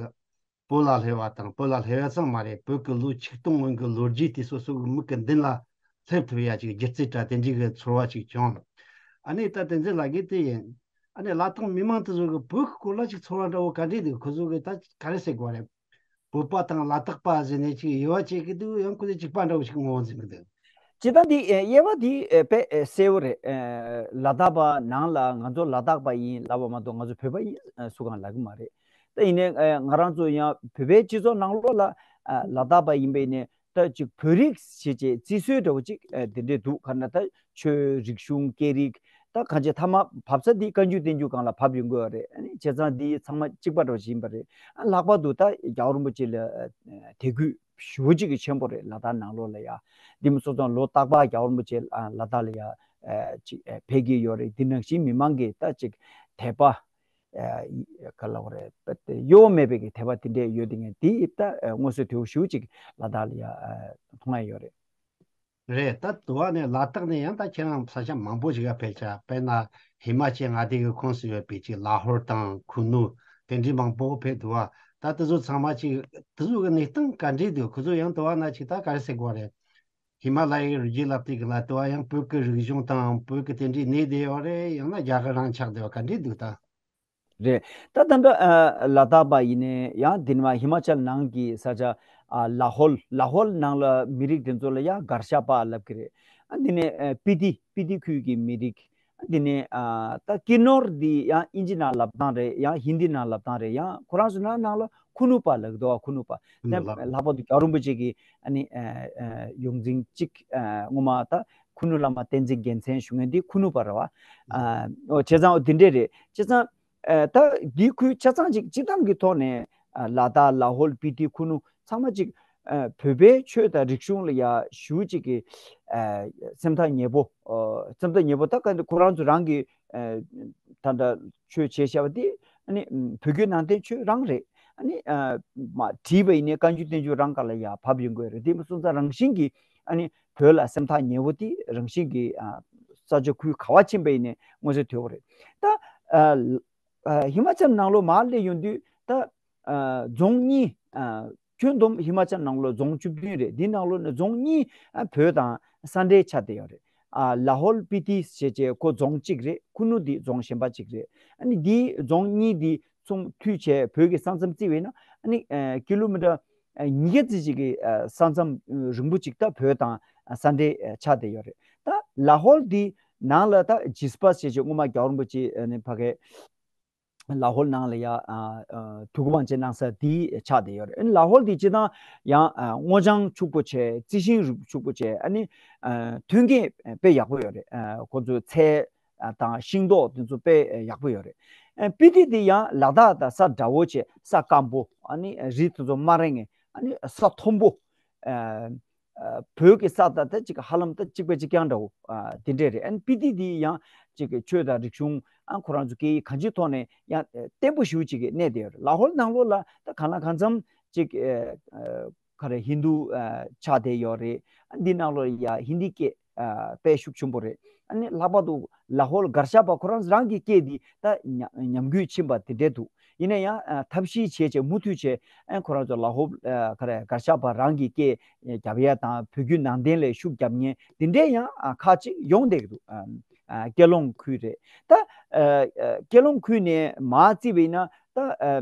བོད་ལ་སླེབས་པ་དང་བོད་ལ་སླེབས་པ་ཙམ་མ་རེད། བོད་ཀྱི་ལོ་ཆིག་སྟོང་སྔོན་གྱི་ལོ་རྒྱུས་དེ་སོ་སོ་གི་མིག་གི་མདུན་ལ་སླེབས་ཐུབ་ཡ་ཅིག་སྒྱུ་རྩལ་འདྲ་དེ་འདྲའི་གི་ཚོར་བ་ཅིག་བྱུང་། ཨ་ནི་ད་དེ་ཚོ་ལ་གི་དེ་ཡིན། ཨ་ནི་ལ་དྭགས་མི་མང་དེ་ཚོ་གི་བོད་ཀྱི་སྐོར་ལ་ཅིག་ཚོར་བ་འདྲ་བོ་ག་འདྲས་འདུག་ཁོ་ཚོ་གི་ད་ག་རེ་ཟེར་དགོས་རེད། བོད་པ་དང་ལ་དྭགས་པ་ཟེར་ནས་ཅིག་དབྱེ་བ་བྱེད་ཀྱི་འདུག་ཡང་ཁོ་ཚོ་གཅིག་པ་འདྲ་བོ་ཞིག་ངོ་བོ་འཛིན་གྱི་འདུག་སྤྱིར་བཏང་འདི་ཨེ་དབྱེ་བ་འདི་ཨེ་དཔེ་ཨེ་གསལ་བོ་རེད། ཨེ་ལ་དྭགས་པ་ནང་ལ་ང་ཚོ་ལ་དྭགས་པ་ཡིན་ལབ་པ་མ་གཏོགས་ང་ཚོ་བོད་པ་ཡིན་ཨེ་སུ་གང་ལབ་ཀྱི་མ་རེད། ད་ཡིན་ནའི་ཨེ་ང་རང་ཚོ་ཡང་བོད་པའི་སྤྱི་ཚོགས་ནང་ལོགས་ལ་ཨ་ལ་དྭགས་པ་ཡིན་པ་ཡིན་ནའི་ད་ཅིག་བོད་རིགས་ཞེས་བྱས་བརྩི་སྲོལ་འདྲ་བོ་ཅིག་ཨེ་དེ་འདྲས་འདུག་ག་ན་ད་ཆོས་རིག་གཞུང་སྐད་རིགས་ ད་གང་ཅི་མཐའ་མ་བབས་ས་འདི་བཀའ་འགྱུར་བསྟན་འགྱུར་སྒང་ལ་བབས་ཡོང་གི་ཡོད་རེད། ཨ་ནི་བྱས་ཙང་འདི་ཚང་མ་གཅིག་པ་འདྲ་བོ་ཞིག་ཡིན་པ་རེད། ཨ་ལྷག་པར་དུ་ད་རྒྱལ་བ་རིན་པོ་ཆེ་ལ་ཨ་དད་གུས་ཞེ་པོ་ཅིག་གི་ཆེན་པོ་རེད། ལ་དྭགས་ནང་ལོགས་ལ་ཡ་འདི་མ་སོང་ཙང་ལོ་རྟག་པར་རྒྱལ་བ་རིན་པོ་ཆེ་ཨ་ལ་དྭགས་ལ་ཡ་ཨ་ཅིག་ཨ་ཕེབས་ཀྱི་ཡོད་རེད། འདི་ནང་བཞིན་མི་མང་གི་ད་ཅིག་དད་པ་ཨ་ག་ལབ་དགོས་རེད། དཔེ་དེ་གཡོ་བ་མེད་པའི་གི་དད་པ་དེ་འདྲས་ཡོད་དེ་ངས་དེ་ད་ཨ་མངོན་གསལ་དོད་པོ་ཞེ་པོ་ཅིག་ལ་དྭགས་ལ་ཡ་ཨ་མཐོང་ཡ་ཡོད་རེད། རེད། ད་དུ་བ་ནས་ལ་དྭགས་ནས་ཡང་ད་ཁྱེད་རང་ས་ཆ་མང་པོ་ཞིག་ལ་ཕེབས་ཤག་དཔེར་ན་ཧི་མ་ཅལ་མངའ་སྡེ་གི་ཁོངས་སུ་ཡོད་པའི་ཅིག་ལ་ཧོར་དང་ཁུ་ནུ་དེ་འདྲའི་མང་པོ་ཕེབས་འདུག་བ། ད་དེ་ཚོ་ཚང་མ་ཅིག་དེ་ཚོ་གི་གནས་སྟངས་ག་འདྲས་འདུག་ཁོ་ཚོ་ཡང་དུ་བ་ན་ཅིག་ད་ག་རེ་ཟེར་དགོས་རེད། ཧི་མ་ལ་ཡའི་རི་རྒྱུད་ལ་དེ་གི་ལ་དུ་བ་ཡང་བོད་ཀྱི་རིག་གཞུང་དང་བོད་ཀྱི་དེ་འདྲའི་གནས་བསྡད་ཡོད་རེད། ཡང་ན་རྒྱ་གར་རང་ཆགས་བསྡད་པ་ག་འདྲས་འདུག་ད། རེད། ད་ད་ལྟ་ཨ་ལ་དྭགས་པ་ཡིན་ནའི་ཡང་དེ་ནས་མར་ཧི་མ་ཅལ་ནང་གི་ས་ཆ་ཨ་ལ་ཧོལ། ལ་ཧོལ་ནང་ལ་མི་རིགས་དེ་ཚོ་ལ་ཡང་གར་ཤ་པ་ལབ་ཀྱི་རེད། ཨ་དེ་ནས་ཨ་སྤི་ཏི། སྤི་ཏི་ཁུལ་གྱི་མི་རིགས། ཨ་དེ་ནས་ཨ་ད་ཀི་ནོར་འདི་ཡང་ཨིན་ཇི་ནང་ལབ་སྟངས་རེད། ཡང་ཧིན་དི་ནང་ལབ་སྟངས་རེད། ཡང་ཁོ་རང་ཚོ་ནང་ནང་ལ་ཁུ་ནུ་པ་ལབ་ཀྱི་འདུག་ཁུ་ནུ་པ། ཨ་ལ་ལྷག་པར་དུ་རྒྱལ་བ་རིན་པོ་ཆེ་གི་ཨ་ནི་ཨ་ཨ་ཡོངས་འཛིན་གཅིག་ཨ་སྔོན་མ་ད་ཁུ་ནུ་བླ་མ་བསྟན་འཛིན་རྒྱལ་མཚན་ཞུ་མཁན་འདི་ཁུ་ནུ་པ་རེད་བ། ཨ་ཨོ་བྱས་ཙང་འོ་དེ་འདྲས་རེད། བྱས་ཙང་ཨ་ད་འདི་ཁུལ་ཆ་ཚང་ཅིག་སྤྱིར་བཏང་གི་ཐོག་ནས་ཨ་ལ་དྭགས། ལ་ཧོལ། སྤི་ཏི། ཁུ་ནུ་ཚང་མ་ཅིག་ཨ་བོད་པའི་ཆོས་དང་རིག་གཞུང་ལ་ཡ་ཞེ་པོ་ཅིག་གི་ཨ་སེམས་ཐག་ཉེ་པོ། ཨ་སེམས་ཐག་ཉེ་པོ་ད་ག་འདི་ཁོ་རང་ཚོ་རང་གི་ཨ་ད་ལྟ་ཆོས་བྱས་བཞག་པ་འདི་ཨ་ནི་བོད་བརྒྱུད་ནང་བསྟན་ཆོས་རང་རེད། ཨ་ནི་ཨ་མ་བྲིས་པ་ཡིན་ནའི་བཀའ་འགྱུར་བསྟན་འགྱུར་རང་སྒང་ལ་ཡ་བབས་ཡོང་གི་རེད། དེ་མ་སོང་ཙང་རང་བཞིན་གྱིས་ཨ་ནི་བོད་ལ་སེམས་ཐག་ཉེ་བོ་དེ་རང་བཞིན་གྱིས་ཨ་ས་ཆ་ཁུལ་ག་བ་ཕྱིན་པ་ཡིན་ནའི་མངོན་གསལ་དོད་པོ་རེད། ད་ཨ་ཨ་ཧི་མ་ཅལ་ནང་ལོགས་མར་སླེབས་ཡོང་དུས་ད་ཨ་རྫོང་གཉིས། ཨ་ཁྱོན་བསྡོམས་ཧི་མ་ཅལ་ནང་ལོགས་རྫོང་བཅུ་བདུན་རེད། འདི་ནང་ལོགས་ནས་རྫོང་གཉིས་ཨ་བོད་དང་ས་འབྲེལ་ཆགས་བསྡད་ཡོད་རེད། ཨ་ལ་ཧོལ་སྤི་ཏི་ཞེས་བྱས་ཁོ་རྫོང་གཅིག་རེད། ཁུ་ནུ་འདི་རྫོང་གཞན་པ་གཅིག་རེད། ཨ་ནི་འདི་རྫོང་གཉིས་འདི་ཚུར་མཐུད་བྱས་བོད་ཀྱི་ས་མཚམས་བརྩིས་པ་ཡིན་ན་ཨ་ནི་ཨ་ཀི་ལོ་མི་ཊར་ཨ་ཉིས་བརྒྱ་ཙམ་ཅིག་གི་ཨ་ས་མཚམས་རིང་པོ་ཅིག་ད་བོད་དང་ས་འབྲེལ་ཆགས་བསྡད་ཡོད་རེད། ད་ལ་ཧོལ་འདི་ནང་ལ་ད་ཇི་སི་པ་ཞེས་བྱས་སྔོན་མ་རྒྱལ་བ་རིན་པོ་ཆེ་ཨ་ནི་ཕ་གའི་ལ་ཧོལ་ནང་ལ་ཡ་ཨ་ཨ་ཐུགས་དབང་བྱེད་གནང་ས་དེ་ཆགས་བསྡད་ཡོད་རེད། ཨ་ནི་ལ་ཧོལ་དེ་སྤྱིར་བཏང་ཡང་ཨ་སྔོ་ལྗང་ཕྱུག་པོ་བྱས། རྩི་ཤིང་རིགས་ཕྱུག་པོ་བྱས། ཨ་ནི་ཨ་ཐོན་སྐྱེད་དཔེ་ཡག་པོ་ཡོད་རེད། ཨ་ཁོ་ཚོའི་ཚལ་ཨ་དང་ཤིང་ཏོག་དེ་ཚོ་དཔེ་ཡག་པོ་ཡོད་རེད། ཨ་སྤི་ཏི་དེ་ཡང་ལ་དྭགས་དང་ས་འདྲ་བོ་བྱས། ས་སྐམ་པོ། ཨ་ནི་རི་དེ་ཚོ་དམའ་རིང་ངེ། ཨ་ནི་ས་མཐོན་པོ། ཨ་ཨ་བོད་ཀྱི་ས་དང་ད་ཅིག་ཧ་ལམ་ད་གཅིག་པ་གཅིག་རྐྱང་འདྲ་བོ་ཨ་དེ་འདྲས་རེད། ཨ་ནི་སྤི་ཏི་འདི་ཡང་ཅིག་ཆོས་དང་རིག་གཞུང་ཨ་ཁོ་རང་ཚོ་སྐད་ཡིག་གང་ཅིའི་ཐོག་ནས་ཡང་ཨ་བརྟན་པོ་ཞེ་པོ་ཅིག་གི་གནས་བསྡད་ཡོད་རེད། ལ་ཧོལ་ནང་ལོགས་ལ་ད་གང་ལ་གང་འཚམ་ཅིག་ཨ་ཨ་ག་རེ་ཧིན་རྡུ་ཨ་ཆགས་བསྡད་ཡོད་རེད། ཨ་འདི་ནང་ལོགས་ཡ་ཧིན་རྡི་སྐད་ཨ་དཔེ་ཤུགས་ཆེན་པོ་རེད། ཨ་ནི་ལྷག་པར་དུ་ལ་ཧོལ་གར་ཞ་པ་ཁོ་རང་རང་གི་སྐད་འདི་ད་ཉམས་ཉམས་རྒུད་ཕྱིན་པ་དེ་འདྲས་འདུག་ཡིན་ན་ཡང་ཨ་ཐབས་ཤེས་བྱས་བྱས་མུ་མཐུད་བྱས་ཨ་ཁོ་རང་ཚོ་ལ་ཧོལ་ཨ་ག་རེ་གར་ཞ་པ་རང་གི་སྐད་རྒྱབ་ཡ་དང་བོད་བརྒྱུད་ནང་བསྟན་ལ་ཤུགས་རྒྱབ་མཁན་དེ་འདྲས་ཡང་ཨ་ཁག་ཅིག་ཡོང་བསྡད་ཀྱི་འདུག་ཨ་ཨ་ཀེ་ལོང་ཁུལ་རེད། ད་ཨ་ཨ་ཀེ་ལོང་ཁུལ་ནས་མར་བརྩིས་པ་ཡིན་ན་ད་ཨ་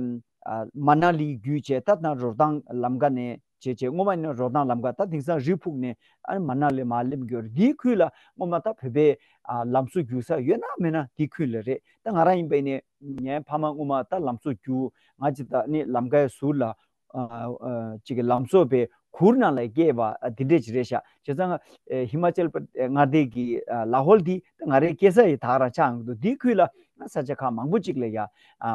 ཨ་མ་ན་ལི་བརྒྱུད་བྱས། ད་ད་རོ་བཏང་ལམ་ཁ་ནས་བྱས་བྱས་སྔོན་མ་ཡིན་ན་རོ་བཏང་ལམ་ཁ། ད་དེང་སང་རི་ཕུག་ནས་ཨ་ནི་མ་ན་ལི་མར་སླེབས་ཀྱི་ཡོད་རེད། འདིའི་ཁུལ་ལ་སྔོན་མ་ད་བོད་པའི་ཨ་ལམ་བཟོ་རྒྱུག་ས་ཡོད་ན་མེད་ན་འདིའི་ཁུལ་ལ་རེད། ད་ང་རང་ཡིན་པ་ཡིན་ནའི་ངའི་ཕ་མ་སྔོན་མ་ད་ལམ་བཟོ་རྒྱུག་ང་ཅིག་ད་ནི་ལམ་ཁའི་ཟུར་ལ་ཨ་ཨ་ཅིག་གི་ལམ་བཟོ་པའི་གུར་ནང་ལ་སྐྱེས་པ་ཨ་འདི་འདྲས་ཅིག་རེད་ཤག་བྱས་ཙང་ཨ་ཧི་མ་ཅལ་པ་ཨ་མངའ་སྡེ་གི་ཨ་ལ་ཧོལ་འདི་ད་ང་རའི་སྐྱེས་ས་ཡི་ད་ག་རང་ཆགས་ཡོང་གི་འདུག་འདིའི་ཁུལ་ལ་ཨ་ས་ཆ་ཁག་མང་པོ་ཅིག་ལ་ཡ་ཨ་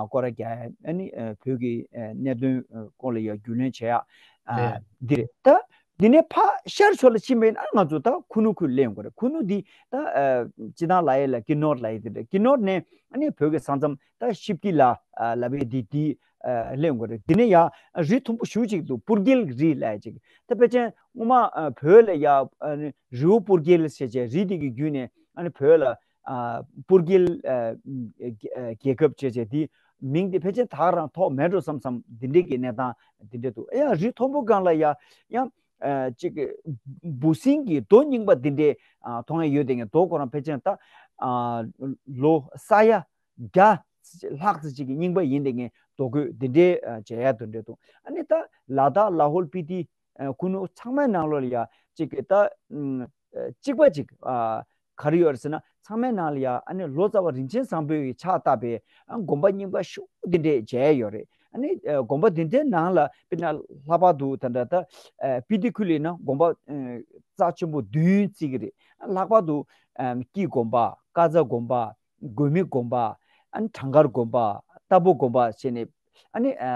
སྐོར་ར་རྒྱག་ཨ་ནི་ཨ་བོད་ཀྱི་ཨ་གནད་དོན་ཨ་སྐོར་ལ་ཡ་རྒྱུས་ལོན་བྱེད་ཡ་ཨ་རེད། འདི་རེད། ད་འདི་ནས་ཕར་ཤར་ཕྱོགས་ལ་ཕྱིན་པ་ཡིན་ན་ང་ཚོ་ད་ཁུ་ནུ་ཁུལ་སླེབས་ཡོང་གི་རེད། ཁུ་ནུ་འདི་ད་ཨ་སྤྱིར་བཏང་ལབ་ཡས་ལ་ཀི་ནོར་ལབ་ཡས་འདི་རེད། ཀི་ནོར་ནས་ཨ་ནི་བོད་ཀྱི་ས་མཚམས་ད་ཤིབ་ཀི་ལ་ཨ་ལབ་ཡས་འདི་འདི་ཨ་སླེབས་ཡོང་གི་རེད། འདི་ནས་ཡ་རི་མཐོན་པོ་ཞེ་པོ་ཅིག་འདུག་སྤུར་རྒྱལ་རི་ལབ་ཡས་ཅིག་ད་ཕལ་ཆེར་སྔོན་མ་ཨ་བོད་ལ་ཡ་ཨ་ནི་རི་བོ་སྤུར་རྒྱལ་ཟེར་བྱས་རི་དེ་གི་བརྒྱུད་ནས་ཨ་ནི་བོད་ལ་ཨ་སྤུར་རྒྱལ་ཨ་རྒྱལ་ཁབ་ཅེས་བྱས་དེ་མིང་དེ་ཕལ་ཆེར་ད་ག་རང་ཐོགས་མེད་འགྲོ་བསམ་བསམ་འདི་འདྲས་ཀྱི་གནས་སྟངས་འདི་འདྲས་འདུག་ཡང་རི་མཐོན་པོ་སྒང་ལ་ཡ་ཡང་ཨ་ཅིག་འབུ་སྲིན་གྱི་རྡོ་རྙིང་པ་འདི་འདྲས་ཨ་མཐོང་ཡ་ཡོད་དེ། ངས་རྡོ་ཁོ་རང་ཕལ་ཆེར་ད་ཨ་ལོ་ས་ཡ་བརྒྱ་ལྷག་ཙམ་ཅིག་གི་རྙིང་པ་ཡིན་དེ། ངས་རྡོ་བརྐོས་འདི་འདྲའི་ཨ་མཇལ་ཡ་དེ་འདྲ་འདུག་ཨ་ནི་ད་ལ་དྭགས་ལ་ཧོལ་སྤི་ཏི་ཨ་ཁུ་ནུ་ཚང་མའི་ནང་ལོགས་ལ་ཡ་གཅིག་གི་ད་ཨ་གཅིག་པ་གཅིག་ཨ་ག་རེ་ཡོད་རེད་ཟེར་ན། ཚང་མའི་ནང་ལ་ཡ་ཨ་ནི་ལོ་ཙཱ་བ་རིན་ཆེན་བཟང་པོས་ཕྱག་བཏབ་པའི་ཨ་དགོན་པ་རྙིང་པ་ཞེ་པོ་འདི་འདྲས་མཇལ་ཡ་ཡོད་རེད། ཨ་ནི་ཨ་དགོན་པ་འདི་འདྲའི་ནང་ལ་དཔེར་ན་ལྷག་པར་དུ་ད་ལྟ་ད་ཨ་སྤི་ཏི་ཁུལ་ལ་ཡིན་ན་དགོན་པ་ཨ་རྩ་ཆེན་པོ་བདུན་བརྩི་གི་རེད། ལྷག་པར་དུ་ཨ་སྐྱིད་དགོན་པ། ཀ་ཛ་དགོན་པ། མགོན་མེད་དགོན་པ། ཨ་ནི་བྲང་ཁར་དགོན་པ། རྟ་ཕོ་དགོན་པ་བྱས་ནས་ཨ་ནི་ཨ་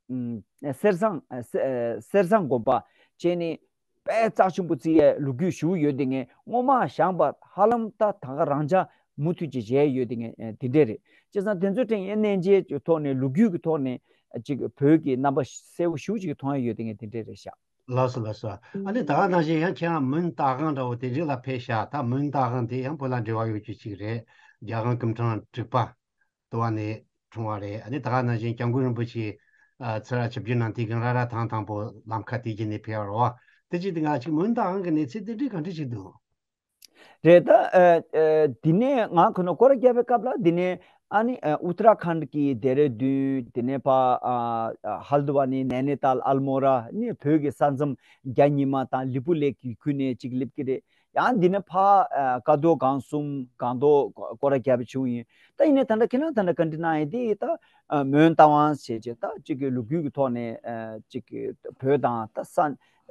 ཨམ་གསེར་བཟང་ཨ་གསེར་ཨ་གསེར་བཟང་དགོན་པ་བྱས་ནས་དཔེ་རྩ་ཆེན་པོ་བརྩི་ཡས་ལོ་རྒྱུས་ཞེ་པོ་ཡོད་དེ། ངས་སྔོན་མ་བཞེངས་པ་ཧ་ལམ་ད་ད་ག་རང་འཇགས་མུ་མཐུད་ཅིག་བཞེས་ཡོད་དེ། ངས་ཨ་དེ་འདྲས་རེད། བྱས་ཙང་དེ་ཚོའི་སྟེང་ཡང་གནས་མཇལ་གྱི་ཐོག་ནས་ལོ་རྒྱུས་ཀྱི་ཐོག་ནས་ཅིག་བོད་ཀྱི་རྣམ་པ་གསལ་པོ་ཞེ་པོ་ཅིག་མཐོང་ཡས་ཡོད་དེ། ངས་དེ་འདྲས་རེད་ཤག་ལགས་སོ་ལགས་སོ། ཨ་ནི་ད་ག་ནང་བཞིན་ཡང་ཁྱེད་རང་མོན་རྟ་དབང་འདྲ་བོ་དེ་འདྲས་ལ་ཕེབས་ཤག་ད་མོན་རྟ་དབང་དེ་ཡང་བོད་ལ་འབྲེལ་བ་ཡོད་རྒྱུ་ཅིག་རེད། རྒྱལ་དབང་སྐུ་ཕྲེང་དྲུག་པ་དུ་བ་ནས་འཁྲུངས་པ་རེད། ཨ་ནི་ད་ག་ནང་བཞིན་སྐྱབས་མགོན་རིན་པོ་ཆེ་ཨ་ཚུར་ཆིབས་བསྒྱུར་གནང་དུས་གང་ར་ར་ཐང་དང་པོ་ལམ་ཁ་དེ་བརྒྱུད་ནས་ཕེབས་པ་རེད་བ། དེ་ཅི་དེ་ང་ཅིག་མོན་རྟ་དབང་གི་གནས་ཚུལ་དེ་འདྲས་གང་འདྲས་ཅིག་འདུག་རེད། ད་ཨ་ཨ་འདི་ནས་ང་ཁོ་ན་སྐོར་ར་བརྒྱབ་པའི་སྐབས་ལ་འདི་ནས་ཨ་ནི་ཨ་ཨུ་ཏ་ར་ཁཱན་གྱི་ལྡེ་ར་ལྡུན། དེ་ནས་ཕར་ཨ་ཨ་ཧལ་དུ་ཝ་ནི། ནེ་ནི་ཏཱལ། ཨལ་མོ་ར། ནི་བོད་ཀྱི་ས་མཚམས་རྒྱ་ཉི་མ་དང་ལི་པུ་ལེག་གི་ཁུལ་ནས་ཅིག་སླེབས་ཀྱི་རེད། ཡང་འདི་ནས་ཕར་ཨ་ཀ་རྡོར་སྒང་གསུམ། སྒང་ཏོག་སྐོར་ར་བརྒྱབ་པ་བྱུང་ཡིན། ད་ཡིན་ནའི་ད་ལྟ་ཁྱེད་རང་ད་ལྟ་བཀའ་འདྲི་གནང་ཡས་དེ་ད་ཨ་མོན་རྟ་དབང་ཞེས་བྱས་ད་ཅིག་གི་ལོ་རྒྱུས་ཀྱི་ཐོག་ནས་ཨ་ཅིག་གི་བོད་དང་ད་ས་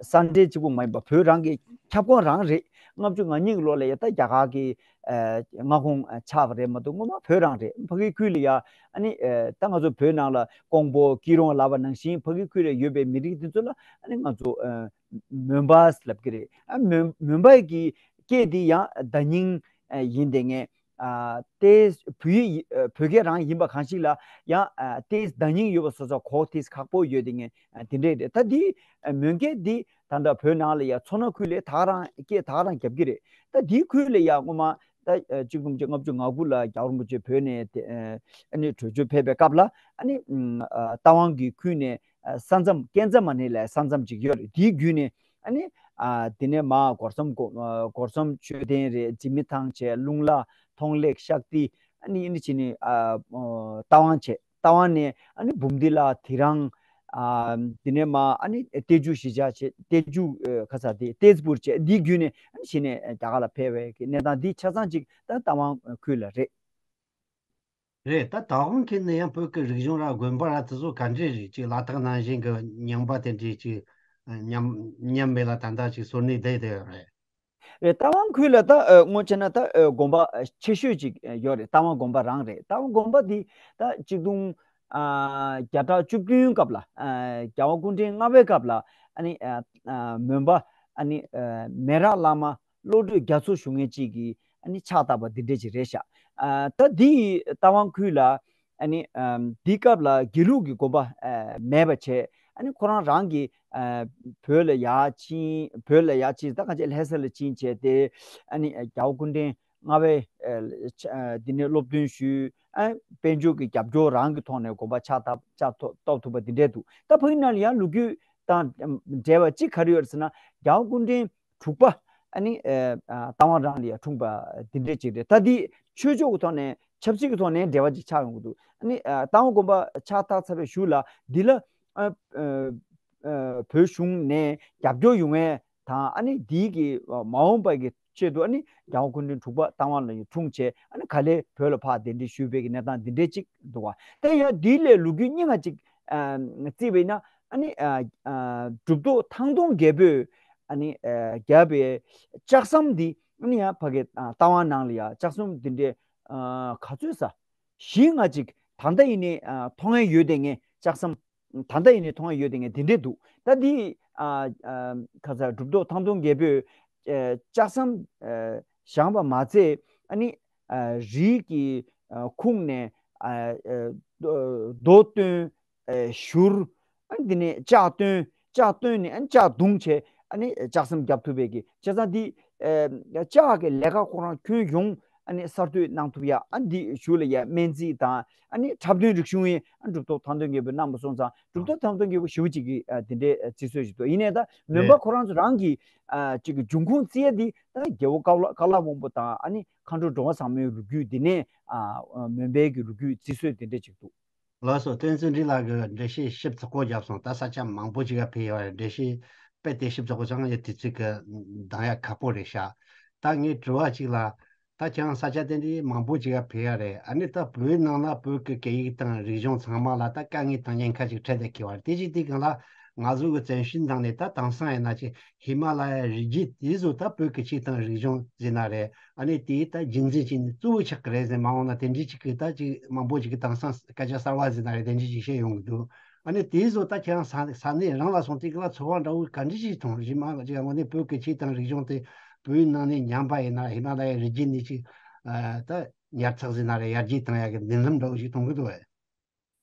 ས་འབྲེལ་གཅིག་པུ་མ་ཡིན་པ་བོད་རང་གི་ཁྱབ་ཁོངས་རང་རེད། ལྔ་བཅུ་ང་གཉིས་ཀྱི་ལོ་ལ་ཡ་ད་རྒྱ་གར་གྱི་ཨ་མངའ་ཁོངས་ཨ་ཆགས་པ་རེད་མ་གཏོགས་སྔོན་མ་བོད་རང་རེད། ཕ་གིའི་ཁུལ་ལ་ཡ་ཨ་ནི་ཨ་ད་ང་ཚོ་བོད་ནང་ལ་ཀོང་པོ་སྐྱིད་རོང་ལབ་པ་ནང་བཞིན་ཕ་གིའི་ཁུལ་ལ་ཡོད་པའི་མི་རིགས་དེ་ཚོ་ལ་ཨ་ནི་ང་ཚོ་ཨ་མོན་པ་ལབ་ཀྱི་རེད། ཨ་མོན་མོན་པ་གི་སྐད་དེ་ཡང་བརྡ་རྙིང་ཨ་ཡིན་དེ། ངས་ཨ་ཏེས་བོད་ཡིག་ཨ་བོད་སྐད་རང་ཡིན་པ་གང་ཞིག་ལ་ཡང་ཨ་ཏེས་བརྡ་རྙིང་ཡོད་པ་སོ་སོ་གོ་ཏེས་ཁག་པོ་ཡོད་དེ། ངས་ཨ་དེ་འདྲས་རེད། ད་འདི་ཨ་མོན་སྐད་འདི་ད་ལྟ་བོད་ནང་ལ་ཡ་མཚོ་སྣ་ཁུལ་ལ་ད་ག་རང་སྐད་ད་ག་རང་རྒྱབ་ཀྱི་རེད། ད་འདིའི་ཁུལ་ལ་ཡ་སྔོན་མ་ད་ཨ་གཅིག་སྟོང་དགུ་བརྒྱ་ལྔ་བཅུ་ང་དགུ་ལ་རྒྱལ་བ་རིན་པོ་ཆེ་བོད་ནས་དེ་ཨ་ཨ་ནི་བྲོས་བྱོལ་ཕེབས་པའི་སྐབས་ལ་ཨ་ནི་ཨ་རྟ་དབང་གི་ཁུལ་ནས་ཨ་ས་མཚམས་ཀན་ཛ་མ་ནི་ལའི་ས་མཚམས་ཅིག་ཡོད་རེད། དེའི་བརྒྱུད་ནས་ཨ་ནི་ཨ་དེ་ནས་མར་སྒོ་གསུམ་སྒོ་ཨ་སྒོ་གསུམ་མཆོད་རྟེན་རེད། འཇིགས་མེད་ཐང་བྱས། རླུང་ལ་མཐོང་ལེགས་ཤག་ཏི། ཨ་ནི་ཨ་ནི་ཕྱིན་ནས་ཨ་ཨོ་རྟ་དབང་བྱས། རྟ་དབང་ནས་ཨ་ནི་འབུམ་སྡེ་ལ་དེ་རང་ཨ་དེ་ནས་མར་ཨ་ནི་ཏེ་ཇུ་གཞིས་ཆགས་བྱས། ཏེ་ཇུ་ཨ་ཁ་ས་དེ་ཏེས་པུར་བྱས། འདིའི་བརྒྱུད་ནས་ཨ་ནི་ཕྱིན་ནས་རྒྱ་གར་ལ་ཕེབས་པའི་གི་གནས་སྟངས་འདི་ཆ་ཚང་ཅིག་ད་རྟ་དབང་ཁུལ་ལ་རེད། རེད། ད་རྟ་དབང་ཁུལ་ནས་ཡང་བོད་ཀྱི་རིག་གཞུང་ར་དགོན་པ་ར་དེ་ཚོ་ག་འདྲས་རེད། ཅིག་ལ་དྭགས་ནང་བཞིན་གྱི་རྙིང་པ་དེ་འདྲས་ཅིག་ཉམས་ཉམས་མེད་ལ་ད་ལྟ་ཅིག་སོར་གནས་བསྡད་བསྡད་ཡོད་རེད། རེད། རྟ་དབང་ཁུལ་ལ་ད་ཨ་དངོས་བྱས་ན་ད་ཨ་དགོན་པ་ཆེ་ཤོས་ཅིག་ཡོད་རེད། རྟ་དབང་དགོན་པ་རང་རེད། རྟ་དབང་དགོན་པ་འདི་ད་གཅིག་སྟོང་ཨ་བརྒྱ་ཕྲག་བཅུ་བདུན་སྐབས་ལ་ཨ་རྒྱལ་བ་སྐུ་ཕྲེང་ལྔ་པའི་སྐབས་ལ་ཨ་ནི་ཨ་ཨ་མོན་པ་ཨ་ནི་ཨ་མེ་རག་བླ་མ་བློ་གྲོས་རྒྱ་མཚོ་ཞུ་མཁན་ཅིག་གིས་ཨ་ནི་ཕྱག་བཏབ་པ་འདི་འདྲས་ཅིག་རེད་ཤག་ཨ་ད་འདི་རྟ་དབང་ཁུལ་ལ་ཨ་ནི་ཨ་འདི་སྐབས་ལ་དགེ་ལུགས་ཀྱི་དགོན་པ་ཨ་མེད་པ་བྱས། ཨ་ནི་ཁོ་རང་རང་གི་ཨ་བོད་ལ་ཡར་ཕྱིན། བོད་ལ་ཡར་ཕྱིན། ད་གང་ཅི་ལྷ་ས་ལ་ཕྱིན་བྱས་ཏེ་ཨ་ནི་ཨ་རྒྱལ་བ་སྐུ་ཕྲེང་ལྔ་པའི་ཨ་ལ་ཨ་འདི་ནས་སློབ་སྟོན་ཞུས། ཨ་དཔལ་འབྱོར་གྱི་རྒྱབ་སྐྱོར་རང་གི་ཐོག་ནས་དགོན་པ་ཕྱག་བཏབ་ཕྱག་ཐོ་གཏོགས་ཐུབ་པ་འདི་འདྲས་འདུག་ད་ཕ་གི་ནང་ལ་ཡང་ལོ་རྒྱུས་དང་འབྲེལ་བ་གཅིག་ག་རེ་ཡོད་རེད་ཟེར་ན། རྒྱལ་བ་སྐུ་ཕྲེང་དྲུག་པ་ཨ་ནི་ཨ་ཨ་རྟ་དབང་རང་ལ་ཡང་འཁྲུངས་པ་འདི་འདྲས་ཅིག་རེད། ད་འདི་ཆོས་ཕྱོགས་ཀྱི་ཐོག་ནས་ཆབ་སྲིད་ཀྱི་ཐོག་ནས་འབྲེལ་བ་ཅིག་ཆགས་ཡོང་གི་འདུག་ཨ་ནི་ཨ་རྟ་དབང་དགོན་པ་ཕྱག་བཏབ་ཚར་བའི་གཞུག་ལ་འདི་ལ་ཨ་ཨ་ཨ་བོད་གཞུང་ནས་རྒྱབ་སྐྱོར་ཡོང་ཡས་དང་། ཨ་ནི་འདིའི་གི་མ་འོངས་པ་གི་ཆེད་དུ་ཨ་ནི་རྒྱལ་བ་སྐུ་ཕྲེང་དྲུག་པ་རྟ་དབང་ལ་ཡང་འཁྲུངས་བྱས། ཨ་ནི་ག་ལེར་བོད་ལ་ཕར་གདན་འདྲེན་ཞུས་པའི་གི་གནས་སྟངས་འདི་འདྲས་ཅིག་འདུག་བ། དེ་ཡང་འདི་ལས་ལོ་རྒྱུས་རྙིང་བ་ཅིག་ཨ་བརྩིས་པས་ན། ཨ་ནི་ཨ་ཨ་གྲུབ་ཐོབ་ཐང་སྟོང་རྒྱལ་པོས་ཨ་ནི་ཨ་བརྒྱབ་པའི་ལྕགས་ཟམ་འདི་ཨ་ནི་ཡང་ཕ་གི་ཨ་རྟ་དབང་ནང་ལ་ཡང་ལྕགས་ཟམ་འདི་འདྲའི་ཨ་ག་ཚོད་ས་བཞི་ལྔ་ཅིག་ད་ལྟ་ཡིན་ནའི་ཨ་མཐོང་ཡས་ཡོད་དེ། ངས་ལྕགས་ཟམ་ད་ལྟ་ཡིན་ནའི་མཐོང་ཡས་ཡོད་དེ། ངས་འདི་འདྲས་འདུག་ད་འདི་ཨ་ཨ་ཁ་ས་གྲུབ་ཐོབ་ཐང་སྟོང་རྒྱལ་པོས་ཨ་ལྕགས་ཟམ་ཨ་བཞེངས་པ་མ་ཚད། ཨ་ནི་ཨ་རིའི་གི་ཨ་ཁུངས་ནས་ཨ་ཨ་རྡོ་བཏོན། ཨེ་བཞུར། ཨ་འདི་ནས་ལྕགས་བཏོན། ལྕགས་བཏོན་ནས་ཨ་ལྕགས་བརྡུངས་བྱས། ཨ་ནི་ལྕགས་ཟམ་བརྒྱབ་ཐུབ་པའི་གི། བྱས་ཙང་འདི་ཨེ་ལྕགས་ཀྱི་ལས་ཀ་ཁོ་རང་ཁྱོན་ཡོངས་ཨ་ནི་གསར་གཏོད་གནང་ཐུབ་ཡ། ཨ་འདི་གཞུག་ལ་ཡ་སྨན་རྩིས་དང་། ཨ་ནི་འཁྲབ་སྟོན་རིག་གཞུང་ཡིན། ཨ་གྲུབ་ཐོབ་ཐང་སྟོན་རྒྱལ་པོས་གནང་པ་སོང་ཙང་། གྲུབ་ཐོབ་ཐང་སྟོན་རྒྱལ་པོ་ཞེ་པོ་ཅིག་གིས་ཨ་འདི་འདྲའི་ཨ་རྩིས་སྲོལ་ཞིག་འདུག་ཡིན་ནའི་ད་མོན་པ་ཁོ་རང་ཚོ་རང་གི་ཨ་ཅིག་གི་འབྱུང་ཁུངས་བརྩི་ཡ་འདི་ད་རྒྱལ་པོ་ཀ་ལ་ཀ་ལ་དབང་པོ་དང་། ཨ་ནི་མཁའ་འགྲོ་འགྲོ་བ་ཟབ་མོའི་ལོ་རྒྱུས་འདི་ནས་ཨ་མོན་པའི་གི་ལོ་རྒྱུས་རྩིས་སྲོལ་འདི་འདྲ་ཅིག་འདུག་ལགས་སོ། བསྟན་འཛིན་འབྲི་ལགས་ཀྱིས་འགྲེལ་བཤད་ཞིབ་ཚགས་པོ་བརྒྱབ་སོང་། ད་ས་ཆ་མང་པོ་ཅིག་ལ་ཕེབས་ཡོད་རེད། འགྲེལ་བཤད་དཔེ་དེ་ཞིབ་ཚགས་པོ་བྱུང་། ཡ་དུས་ཚོད་ཀྱི་འདང་ཡ་ཁག་པོ་རེད་ཤག་ད་ངའི་དྲི་བ་གཅིག་ལ། ད་ཁྱེད་རང་ས་ཆ་དེ་འདྲའི་མང་པོ་ཅིག་ལ་ཕེབས་ཡ་རེད། ཨ་ནི་ད་བོད་ནང་ལ་བོད་ཀྱི་སྐད་ཡིག་དང་རིག་གཞུང་ཚང་མ་ལ་ད་དཀའ་ངལ་དང་ཉེན་ཁ་ཅིག་འཕྲད་བསྡད་ཀྱི་ཡོད་རེད། དེ་བཞིན་དེ་སྒང་ལ་ང་ཚོ་གི་བཙན་བྱོལ་ནང་ནས་ད་དེང་སང་ཡིན་ན་ཅིག་ཧི་མ་ལ་ཡའི་རི་རྒྱུད་དེ་ཚོ་ད་བོད་ཀྱི་ཆོས་དང་རིག་གཞུང་ཟེར་ན་རེད། ཨ་ནི་དེ་ད་རྒྱུན་འཛིན་བྱས་ནས་གཙོ་བོ་ཆགས་ཀྱི་རེད་ཟེར། མ་འོངས་ན་དེ་འདྲའི་ཅིག་གི་ད་ཅིག་མང་པོ་ཅིག་གི་དེང་སང་སྐད་ཆ་གསར་བ་ཟེར་ན་རེད། དེ་འདྲའི་ཅིག་བཤད་ཡོང་གི་འདུག་ཨ་ནི་དེ་ཚོ་ད་ཁྱེད་རང་ས་ས་གནས་རང་ལ་སོང་དུས་སྐབས་ལ་ཚོར་བ་འདྲ་བོ་ག་འདྲ་ཞིག་མཐོང་། རྗེས་མ་ཅིག་དངོས་གནས་བོད་ཀྱི་ཆོས་དང་རིག་གཞུང་དེ་བོད་ནང་ནས་ཉམས་པ་ཡིན་ན་ཧི་མ་ལ་ཡའི་རི་རྒྱུད་ནས་ཅིག་ཨ་ད་ཉར་ཚགས་ཟེར་ན་རེད། ཡར་རྒྱས་བཏང་ཡག་གི་མདུན་ལམ་འདྲ་བོ་ཞིག་མཐོང་གི་འདུག་བས།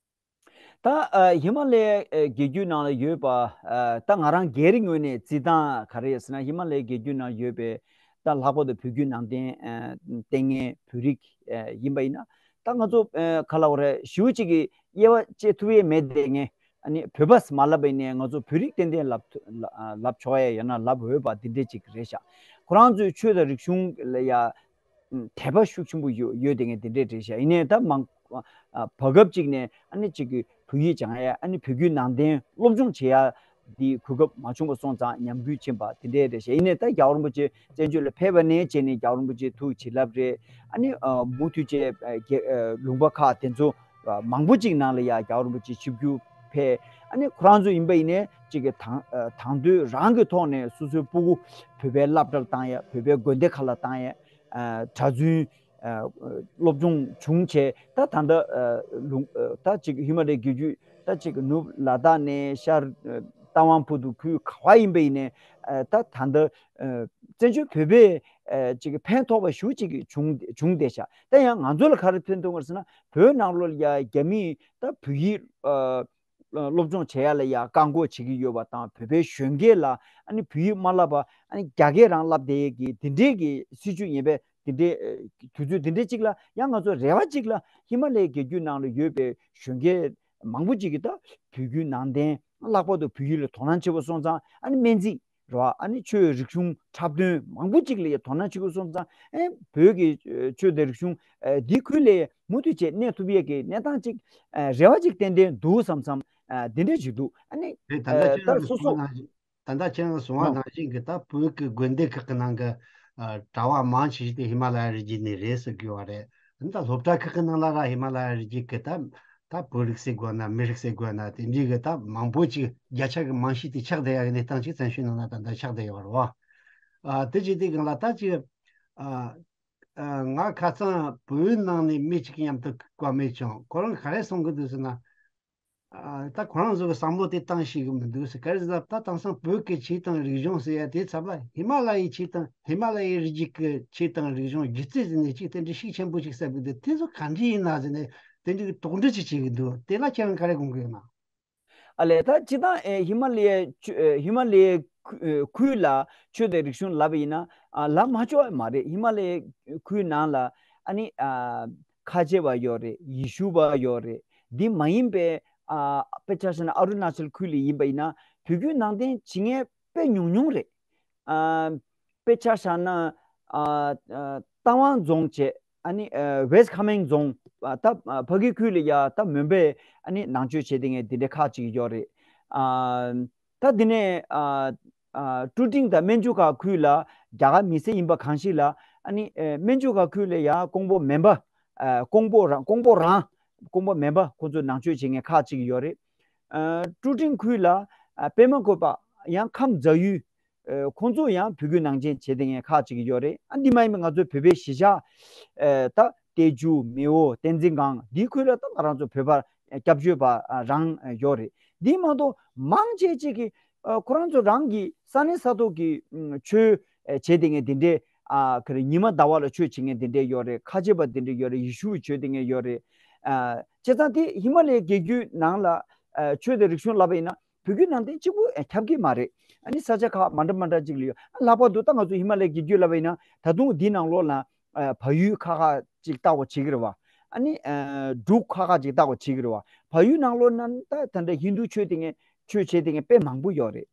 ད་ཨ་ཧི་མ་ལ་ཡའི་ཨ་རྒྱལ་རྒྱུད་ནང་ལ་ཡོད་པ། ཨ་ད་ང་རང་སྒེར་ངོས་ནས་བརྩི་སྟངས་ག་རེ་ཡོད་ཟེར་ན། ཧི་མ་ལ་ཡའི་རྒྱལ་རྒྱུད་ནང་ཡོད་པའི་ད་ལྷག་པར་དུ་བོད་བརྒྱུད་ནང་བསྟན་ཨ་བསྟེན་མཁན་བོད་རིགས་ཨ་ཡིན་པ་ཡིན་ན། ད་ང་ཚོ་ཨ་ག་ལབ་དགོས་རེད། ཞེ་པོ་ཅིག་གི་དབྱེ་བ་བཅད་ཐུབ་ཡས་མེད་བསྡད་མཁན། ཨ་ནི་བོད་པ་མ་ལབ་པ་ཡིན་ནའི་ང་ཚོ་བོད་རིགས་ཏན་ཏན་ལབ་ཐུ་ལ་ཨ་ལབ་ཆོག་ཡས་ཡང་ན་ལབ་འོས་པ་འདི་འདྲས་ཅིག་རེད་ཤག་ཁོ་རང་ཚོའི་ཆོས་དང་རིག་གཞུང་ལ་ཡ་དད་པ་ཤུགས་ཆེན་པོ་ཡོད་ཡོད་དེ་ངས་དེ་འདྲས་རེད་ཤག་ཡིན་ནའི་ད་མང་ཨ་བར་སྐབས་ཅིག་ནས་ཨ་ནི་ཅིག་གི་བོད་ཡིག་སྦྱང་ཡ། ཨ་ནི་བོད་བརྒྱུད་ནང་བསྟན་སློབ་སྦྱོང་བྱེད་ཡ་འདི་གོ་སྐབས་མ་བྱུང་བ་སོང་ཙང་ཉམས་རྒུད་ཕྱིན་པ་དེ་འདྲས་རེད་ཤག་ཡིན་ནའི་ད་རྒྱལ་བ་རིན་པོ་ཆེ་བཙན་བྱོལ་ལ་ཕེབས་པ་ནས་བྱས་ནས་རྒྱལ་བ་རིན་པོ་ཆེ་ཐུགས་བྱིན་རླབས་རེད། ཨ་ནི་ཨ་མུ་མཐུད་བྱས་ཨ་རྒྱ་ཨ་ལུང་པ་ཁག་དེ་ཚོ་ཨ་མང་པོ་ཅིག་ནང་ལ་ཡ་རྒྱལ་བ་རིན་པོ་ཆེ་ཆིབས་བསྒྱུར་ཕེབས། ཨ་ནི་ཁོ་རང་ཚོ་ཡིན་པ་ཡིན་ནའི་ཅིག་གི་དང་ཨ་དང་དོད་རང་གི་ཐོག་ནས་སོ་སོའི་སྤུ་གུ་བོད་པའི་སློབ་གྲྭར་བཏང་ཡ། བོད་པའི་དགོན་སྡེ་ཁག་ལ་བཏང་ཡ། ཨ་གྲྭ་བཙུན་ཨ་སློབ་སྦྱོང་བྱུང་བྱས། ད་ད་ལྟ་ཨ་ལུང་ཨ་ད་ཅིག་ཧི་མ་ལའི་རྒྱུད་རྒྱུད་ད་ཅིག་ནུབ་ལ་དྭགས་ནས་ཤར་ཨ་རྟ་དབང་ཕུ་ཐུ་ཁུལ་ག་བ་ཡིན་པ་ཡིན་ནའི་ཨ་ད་ད་ལྟ་ཨ་བཙན་བྱོལ་བོད་པའི་ཨ་ཅིག་ཕན་ཐོགས་པ་ཞེ་པོ་ཅིག་བྱུང་བྱུང་བསྡད་ཤག་ད་ཡང་ང་ཚོ་ལ་ག་རེ་ཕན་ཐོགས་པ་ཟེར་ན། བོད་ནང་ལོགས་ལ་ཡ་རྒྱ་མིས་ད་བོད་ཡིག་ཨ་སློབ་སྦྱོང་བྱེད་ཡ་ལ་ཡ་བཀག་འགོག་བྱེད་ཀྱི་ཡོད་པ་དང་། བོད་པའི་གཞོན་སྐྱེས་ལ་ཨ་ནི་བོད་ཡིག་མ་བསླབ་པ་ཨ་ནི་རྒྱ་སྐད་རང་བསླབ་བསྡད་ཡས་ཀྱི་དེ་འདྲའི་གི་སྲིད་བྱུས་ཡིན་པས། དེ་འདྲའི་ཨ་དུས་ཚོད་དེ་འདྲའི་ཅིག་ལ་ཡང་ང་ཚོ་རེ་བ་ཅིག་ལ་ཧི་མ་ལའི་རྒྱལ་རྒྱུད་ནང་ལ་ཡོད་པའི་གཞོན་སྐྱེས་མང་པོ་ཅིག་གིས་ད་བོད་བརྒྱུད་ནང་བསྟན་ལྷག་པར་དུ་བོད་ཡིག་ལ་དོ་སྣང་བྱེད་པ་སོང་ཙང་། ཨ་ནི་སྨན་རྩིས་རེད་བ། ཨ་ནི་ཆོས་རིག་གཞུང་འཁྲབ་སྟོན་མང་པོ་ཅིག་ལ་ཡ་དོ་སྣང་བྱེད་དགོས་སོང་ཙང་། ཨེ་བོད་ཀྱི་ཨ་ཆོས་དང་རིག་གཞུང་ཨ་འདིའི་ཁུལ་ལ་མུ་མཐུད་བྱས་གནས་ཐུབ་ཡས་ཀྱི་གནས་སྟངས་ཅིག་ཨ་རེ་བ་ཅིག་ཏན་ཏན་འདུག་བསམ་བསམ་ཨ་འདི་འདྲ་ཞིག་འདུག་ཨ་ནི་རེད། ད་ལྟ་ཨ་ཁྱེད་ད་རང་གི་སོ་སོ་གསུངས་པ་ནང་བཞིན། ད་ལྟ་ཁྱེད་རང་གསུངས་པ་ནང་བཞིན་གྱི་ད་བོད་ཀྱི་དགོན་སྡེ་ཁག་གི་ནང་གི་ཨ་གྲྭ་པ་མང་ཆེ་ཞིག་དེ་ཧི་མ་ལ་ཡ་རི་རྒྱུད་ནས་རེད་ཟེར་གྱི་ཡོད་རེད། ད་སློབ་གྲྭ་ཁག་གི་ནང་ལ་ར་ཧི་མ་ལ་ཡ་རི་རྒྱུད་ཀྱི་ད་ད་བོད་རིགས་ཟེར་དགོས་ན་མི་རིགས་ཟེར་དགོས་ན་དེ་འདྲའི་གི་ད་མང་པོ་ཅིག་བརྒྱ་ཆ་གི་མང་ཤོས་དེ་ཆགས་བསྡད་ཡག་གི་གནས་སྟངས་ཅིག་བཙན་བྱོལ་ནང་ལ་ད་ལྟ་ཆགས་བསྡད་ཡོད་རེད་བ། ཨ་དེ་བྱས་དུས་སྒང་ལ་ད་ཅིག་ཨ་ཨ་ང་ཁ་སང་བོད་ནང་ནས་མི་ཅིག་མཉམ་དུ་བཀའ་མོལ་བྱུང་། ཁོ་རང་ག་རེ་གསུང་གི་འདུག་ཟེར་ན། ཨ་ད་ཁོ་རང་ཚོ་གི་བསམ་བློ་དེ་བཏང་ཤེས་གི་མི་འདུག་ཟེར། ག་རེ་ཟེར་ན་ད་དེང་སང་བོད་ཀྱི་ཆོས་དང་རིག་གཞུང་ཟེར་ཡ་དེ་ཚབ་ལ་ཧི་མ་ལ་ཡའི་ཆོས་དང་ཧི་མ་ལ་ཡའི་རི་རྒྱུད་ཀྱི་ཆོས་དང་རིག་གཞུང་སྒྱུ་རྩལ་ཟེར་ནས་ཅིག་དེ་འདྲའི་ཤུགས་ཆེན་པོ་ཞིག་གསབ་གི་འདུག་དེ་ཚོ་ག་འདྲ་ཡིན་ན་ཟེར་ནས་དེ་འདྲའི་གི་དོགས་འདྲི་ཅིག་བྱེད་གི་འདུག་དེ་ལ་ཁྱེད་རང་ག་རེ་དགོངས་ཀྱི་ཡོད་ན། ཨ་ལས། ད་སྤྱིར་བཏང་ཨེ་ཧི་མ་ལ་ཡའི་ཆོས་ཨེ་ཧི་མ་ལ་ཡའི་ཁུ་ཨེ་ཁུལ་ལ་ཆོས་དང་རིག་གཞུང་ལབ་པ་ཡིན་ན། ཨ་ལབ་མ་ཆོག་པ་མ་རེད། ཧི་མ་ལ་ཡའི་ཁུལ་ནང་ལ་ཨ་ནི་ཨ་ཁ་ཆེ་བ་ཡོད་རེད། ཡེ་ཤུ་པ་ཡོད་རེད། འདི་མ་ཡིན་པའི་ཨ་དཔེ་ཆ་བཞག་ན་ཨ་རུ་ན་ཅལ་ཁུལ་ལ་ཡིན་པ་ཡིན་ན་བོད་བརྒྱུད་ནང་བསྟན་བྱེད་མཁན་དཔེ་ཉུང་ཉུང་རེད། ཨ་དཔེ་ཆ་བཞག་ན་ཨ་ཨ་རྟ་དབང་རྫོང་བྱས། ཨ་ནི་ཨ་ཝེསྟ་ཁ་མེང་རྫོང་། ཨ་ད་ཨ་ཕ་གི་ཁུལ་ལ་ཡ་ད་མོན་པའི་ཨ་ནི་ནང་ཆོས་བྱེད་བསྡད་མཁན་འདི་འདྲ་ཁག་ཅིག་ཡོད་རེད། ཨ་ད་འདི་ནས་ཨ་ཨ་ཀྲུ་ཀྲིང་དང་མན་ཇུ་ཁ་ཁུལ་ལ་རྒྱ་གར་མི་སེར་ཡིན་པ་གང་ཞིག་ལ། ཨ་ནི་ཨ་མན་ཇུ་ཁ་ཁུལ་ལ་ཡ་ཀོང་པོ་མོན་པ། ཨ་ཀོང་པོ་རང་ཀོང་པོ་རང་ཀོང་པོ་མོན་པ་ཁོ་ཚོ་ནང་ཆོས་བྱེད་མཁན་ཁག་ཅིག་ཡོད་རེད། ཨ་ཀྲུ་ཀྲིང་ཁུལ་ལ་ཨ་པད་མ་བཀོད་པ་ཡང་ཁམས་རྫ་ཡུལ། ཨ་ཁོང་ཚོ་ཡང་བོད་བརྒྱུད་ནང་བསྟན་བྱེད་བསྡད་མཁན་ཁག་ཅིག་ཡོད་རེད། ཨ་འདི་མ་ཡིན་པའི་ང་ཚོའི་བོད་པའི་གཞིས་ཆགས་ཨ་ད་ཏེ་ཇུ་མེའོ་བསྟན་འཛིན་སྒང་འདིའི་ཁུལ་ལ་ད་ང་རང་ཚོ་བོད་པ་སྐྱབས་བཅོལ་བ་ཨ་རང་ཡོད་རེད། འདི་མ་གཏོགས་མང་ཆེ་ཅིག་གིས་ཨ་ཁོ་རང་ཚོ་རང་གི་ས་གནས་ས་ཐོག་གི་ཨ་ཆོས་ཨ་བྱེད་བསྡད་མཁན་འདི་འདྲས། ཨ་ཁ་རེ་ཉི་མ་ཟླ་བ་ལ་ཆོས་བྱེད་མཁན་འདི་འདྲས་ཡོད་རེད། ཁ་ཆེ་བ་འདི་འདྲས་ཡོད་རེད། ཡེ་ཤུ་བྱེད་བསྡད་མཁན་ཡོད་རེད། ཨ་བྱས་ཙང་དེ་ཧི་མ་ལའི་རྒྱལ་རྒྱུད་ནང་ལ་ཨ་ཆོས་དང་རིག་གཞུང་ལབ་པ་ཡིན་ན་བོད་བརྒྱུད་ནང་བསྟན་གཅིག་པུ་ཨ་ཁྱབ་ཀྱི་མ་རེད། ཨ་ནི་ས་ཆ་ཁག་མ་འདྲ་མ་འདྲ་ཅིག་ལ་ཡོད། ཨ་ལྷག་པར་དུ་ད་ང་ཚོ་ཧི་མ་ལའི་རྒྱལ་རྒྱུད་ལབ་པ་ཡིན་ན་ད་དུང་འདི་ནང་ལོགས་ལ་ཨ་བལ་ཡུལ་ཁག་ཁག་ཅིག་ལྟ་བ་བྱེད་ཀྱི་རེད་བ། ཨ་ནི་ཨ་འབྲུག་ཁག་ཁག་ཅིག་ལྟ་བ་བྱེད་ཀྱི་རེད་བ། བལ་ཡུལ་ནང་ལོགས་ན་ད་ད་ལྟ་ཧིན་དུ་ཆོས་དེ་ངས་ཆོས་བྱེད་དེ་ངས་དཔེ་མང་པོ་ཡོད་རེད།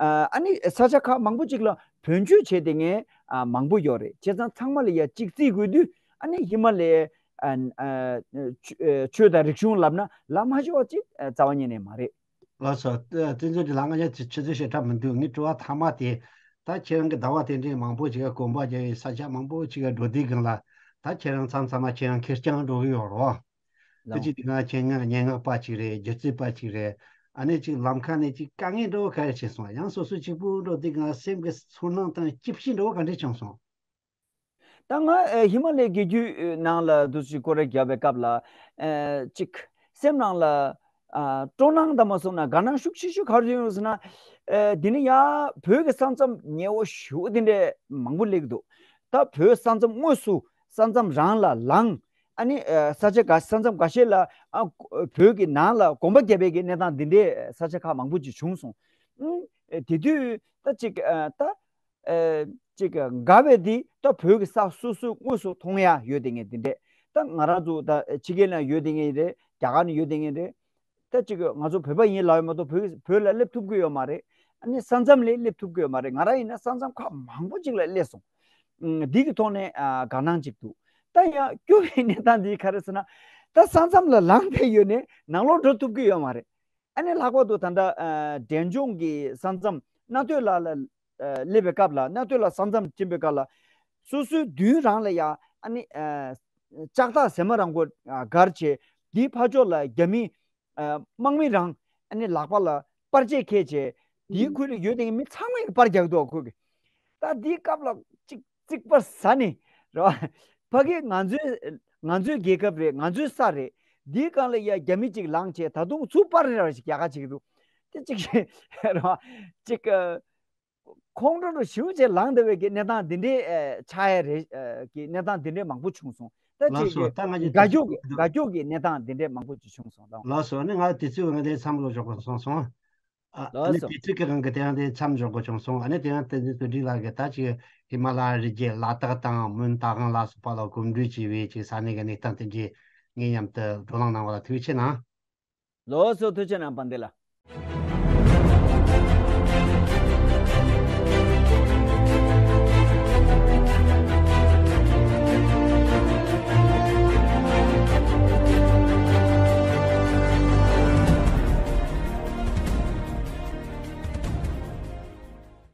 ཨ་ཨ་ནི་ས་ཆ་ཁག་མང་པོ་ཅིག་ལ་བོན་ཆོས་བྱེད་དེ་ངས་ཨ་མང་པོ་ཡོད་རེད། བྱས་ཙང་ཚང་མ་ལ་ཡ་གཅིག་བརྩི་དགོས་དུས་ཨ་ནི་ཧི་མ་ལའི་ཨ་ཨ་ཆོས་དང་རིག་གཞུང་ལབ་ན་ལབ་མ་ཆོག་ཅིག་རྩ་བ་ཉིད་ནས་མ་རེད། ལགས་སོ། ཨ་བསྟན་འཛིན་ལགས་ང་ཡ་ཆུ་ཚོད་ཞེ་དྲག་མི་འདུག་ངའི་དྲི་བ་མཐའ་མ་དེ། ད་ཁྱེད་རང་གི་ཟླ་བ་དེ་འདྲའི་མང་པོ་ཅིག་ག་གོམ་པ་རྒྱག་ཡས་ས་ཆ་མང་པོ་ཅིག་ག་འགྲོ་དུས་སྒང་ལ། ད་ཁྱེད་རང་མཚམས་མཚམས་མ་ཁྱེད་རང་ཁེར་རྐྱང་འགྲོ་གི་ཡོད་རེད་བ། དེ་ལགས། ཅིག་དེ་སྒང་ཁྱེད་ང་སྙན་ངག་པ་ཅིག་རེད། སྒྱུ་རྩལ་པ་ཅིག་རེད། ཨ་ནི་ཅིག་ལམ་ཁ་ནས་ཅིག་དཀའ་ངལ་འདྲ་བོ་ག་རེ་བྱུང་སོང་། ཡང་སོ་སོ་གཅིག་པུ་འགྲོ་དུས་སྒང་སེམས་ཀྱི་ཚོར་སྣང་དང་སྐྱིད་ཤོས་འདྲ་བོ་ག་འདྲ་བྱུང་སོང་། ད་ང་ཨེ་ཧི་མ་ལའི་རྒྱལ་རྒྱུད་ནང་ལ་འདུག་སེ་སྐོར་ར་བརྒྱབ་པའི་སྐབས་ལ། ཨེ་ཅིག་སེམས་ནང་ལ་ཨ་སྤྲོ་སྣང་དང་མ་སོང་ན་དགའ་སྣང་ཤུགས་ཆེ་ཤོས་ག་རེ་ཡོང་ཟེར་ན། ཨེ་འདི་ནི་ཡ་བོད་ཀྱི་ས་མཚམས་ཉེ་བོ་ཞེ་པོ་དེ་འདྲས་མང་པོ་སླེབས་འདུག་ད་བོད་ས་མཚམས་དངོས་སུ་ས་མཚམས་རང་ལ་ལངས། ཨ་ནི་ཨེ་ས་ཆ་འགའ་ས་མཚམས་འགའ་ཤས་ལ་ཨ་བོད་ཀྱི་ནང་ལ་གོམ་པ་བརྒྱབ་པའི་གི་གནས་སྟངས་འདི་འདྲས་ས་ཆ་ཁག་མང་པོ་ཅིག་བྱུང་སོང་། ཨུམ། ཨེ་དེ་དུས་ད་ཅིག་ཨ་ད། ཨེ་ཅིག་དགའ་བའི་དེ་ད་བོད་ཀྱི་ས་སོ་སོའི་དངོས་སུ་མཐོང་ཡ་ཡོད་དེ་ངས་དེ་འདྲས། ད་ང་རང་ཚོ་ད་ཕྱི་རྒྱལ་ན་ཡོད་དེ་ངས་རེད། རྒྱ་གར་ན་ཡོད་དེ་ངས་རེད། ད་ཅིག་ང་ཚོ་བོད་པ་ཡིན་ལབ་ཡོད་མ་གཏོགས་བོད་བོད་ལ་སླེབས་ཐུབ་ཀྱི་ཡོད་མ་རེད། ཨ་ནི་ས་མཚམས་ལ་སླེབས་ཐུབ་ཀྱི་ཡོད་མ་རེད། ང་རང་ཡིན་ན་ས་མཚམས་ཁག་མང་པོ་ཅིག་ལ་སླེབས་སོང་། ཨུམ། འདི་གི་ཐོག་ནས་ཨ་དགའ་སྣང་ཅིག་འདུག་ད་ཡང་སྐྱོ་བའི་གནས་སྟངས་འདི་ག་རེ་ཟེར་ན། ད་ས་མཚམས་ལ་ལངས་ཏེ་ཡོད་ནས་ནང་ལོགས་འགྲོ་ཐུབ་ཀྱི་ཡོད་མ་རེད། ཨ་ནི་ལྷག་པར་དུ་ད་ལྟ་ཨ་འབྲས་ལྗོངས་ཀྱི་ས་མཚམས་རྣམ་ཐོས་ལ་ལ་ཨ་སླེབས་པའི་སྐབས་ལ། རྣམ་ཐོས་ལ་ས་མཚམས་ཕྱིན་པའི་སྐབས་ལ་སོ་སོའི་མདུན་རང་ལ་ཡ་ཨ་ནི་ཨ་ལྕགས་ཐག་ཟེ་མ་རང་མགོ་ཨ་སྒར་བྱས། དེའི་ཕར་ཕྱོགས་ལ་རྒྱ་མི་ཨ་དམག་མི་རང་ཨ་ནི་ལག་པ་ལ་པར་ཆས་འཁྱེར་བྱས། དེའི་ཁུལ་ལ་ཡོད་དེ་མི་ཚང་མ་ཡིས་པར་རྒྱག་འདུག་ཁོ་གི། ད་འདིའི་སྐབས་ལ་ཅིག་རྩིག་པ་ཟ་ནས་རེད་བ། ཕ་གི་ང་ཚོའི་ང་ཚོའི་རྒྱལ་ཁབ་རེད། ང་ཚོའི་ས་རེད། འདིའི་སྒང་ལ་ཡ་རྒྱ་མི་ཅིག་ལངས་བྱས་ད་དུང་ཚུར་པར་རེ་རེ་ཞིག་རྒྱག་ག་བྱེད་ཀྱི་འདུག་དེ་ཅིག་རེད་བ། ཅིག་ཨ་ཁོང་ཁྲོ་རུ་ཞེ་པོ་ཅིག་ལངས་བསྡད་པའི་གི་གནས་སྟངས་འདི་འདྲའི་ཨ་ཆགས་ཡ་རེད། ཨ་གི་གནས་སྟངས་འདི་འདྲའི་མང་པོ་བྱུང་སོང་། ད་ལགས་ཅིག་སོ། ད་ང་ཚོས་དགའ་དུས་སྐྱོ་གི་དགའ་སྐྱོ་གི་གནས་སྟངས་འདི་འདྲའི་མང་པོ་ཅིག་བྱུང་སོང་ལགས། ལགས་སོ། ཨ་ནི་ང་དུས་ཚོད་ང་དེ་མཚམས་ལ་འཇོག་དགོས་སོང་སོང་། ཨ་ཨ་ལགས་ནི་སོ། དུས་ཚོད་ཀྱི་དབང་གིས་དེ་ཡང་དེ་མཚམས་འཇོག་དགོས་བྱུང་སོང་། ཨ་ནི་དེ་ཡང་བསྟན་འཛིན་བསོད་སྒྲོན་ལགས་ཀྱིས་ད་ཅིག་ཧི་མ་ལ་ཡའི་རི་རྒྱུད་ལ་དྭགས་དང་མོན་རྟ་དབང་ལ་སོགས་པ་ལ་གོམ་བགྲོད་བྱས་པའི་ཅིག་ས་གནས་ཀྱི་གནས་སྟངས་དེ་འདྲའི་ངའི་མཉམ་དུ་བགྲོ་གླེང་གནང་བ་ལ་ཐུགས་རྗེ་ཆེ་གནང་། ལགས་སོ། ཐུགས་རྗེ་གནང་། དཔལ་ལྡན་ལགས།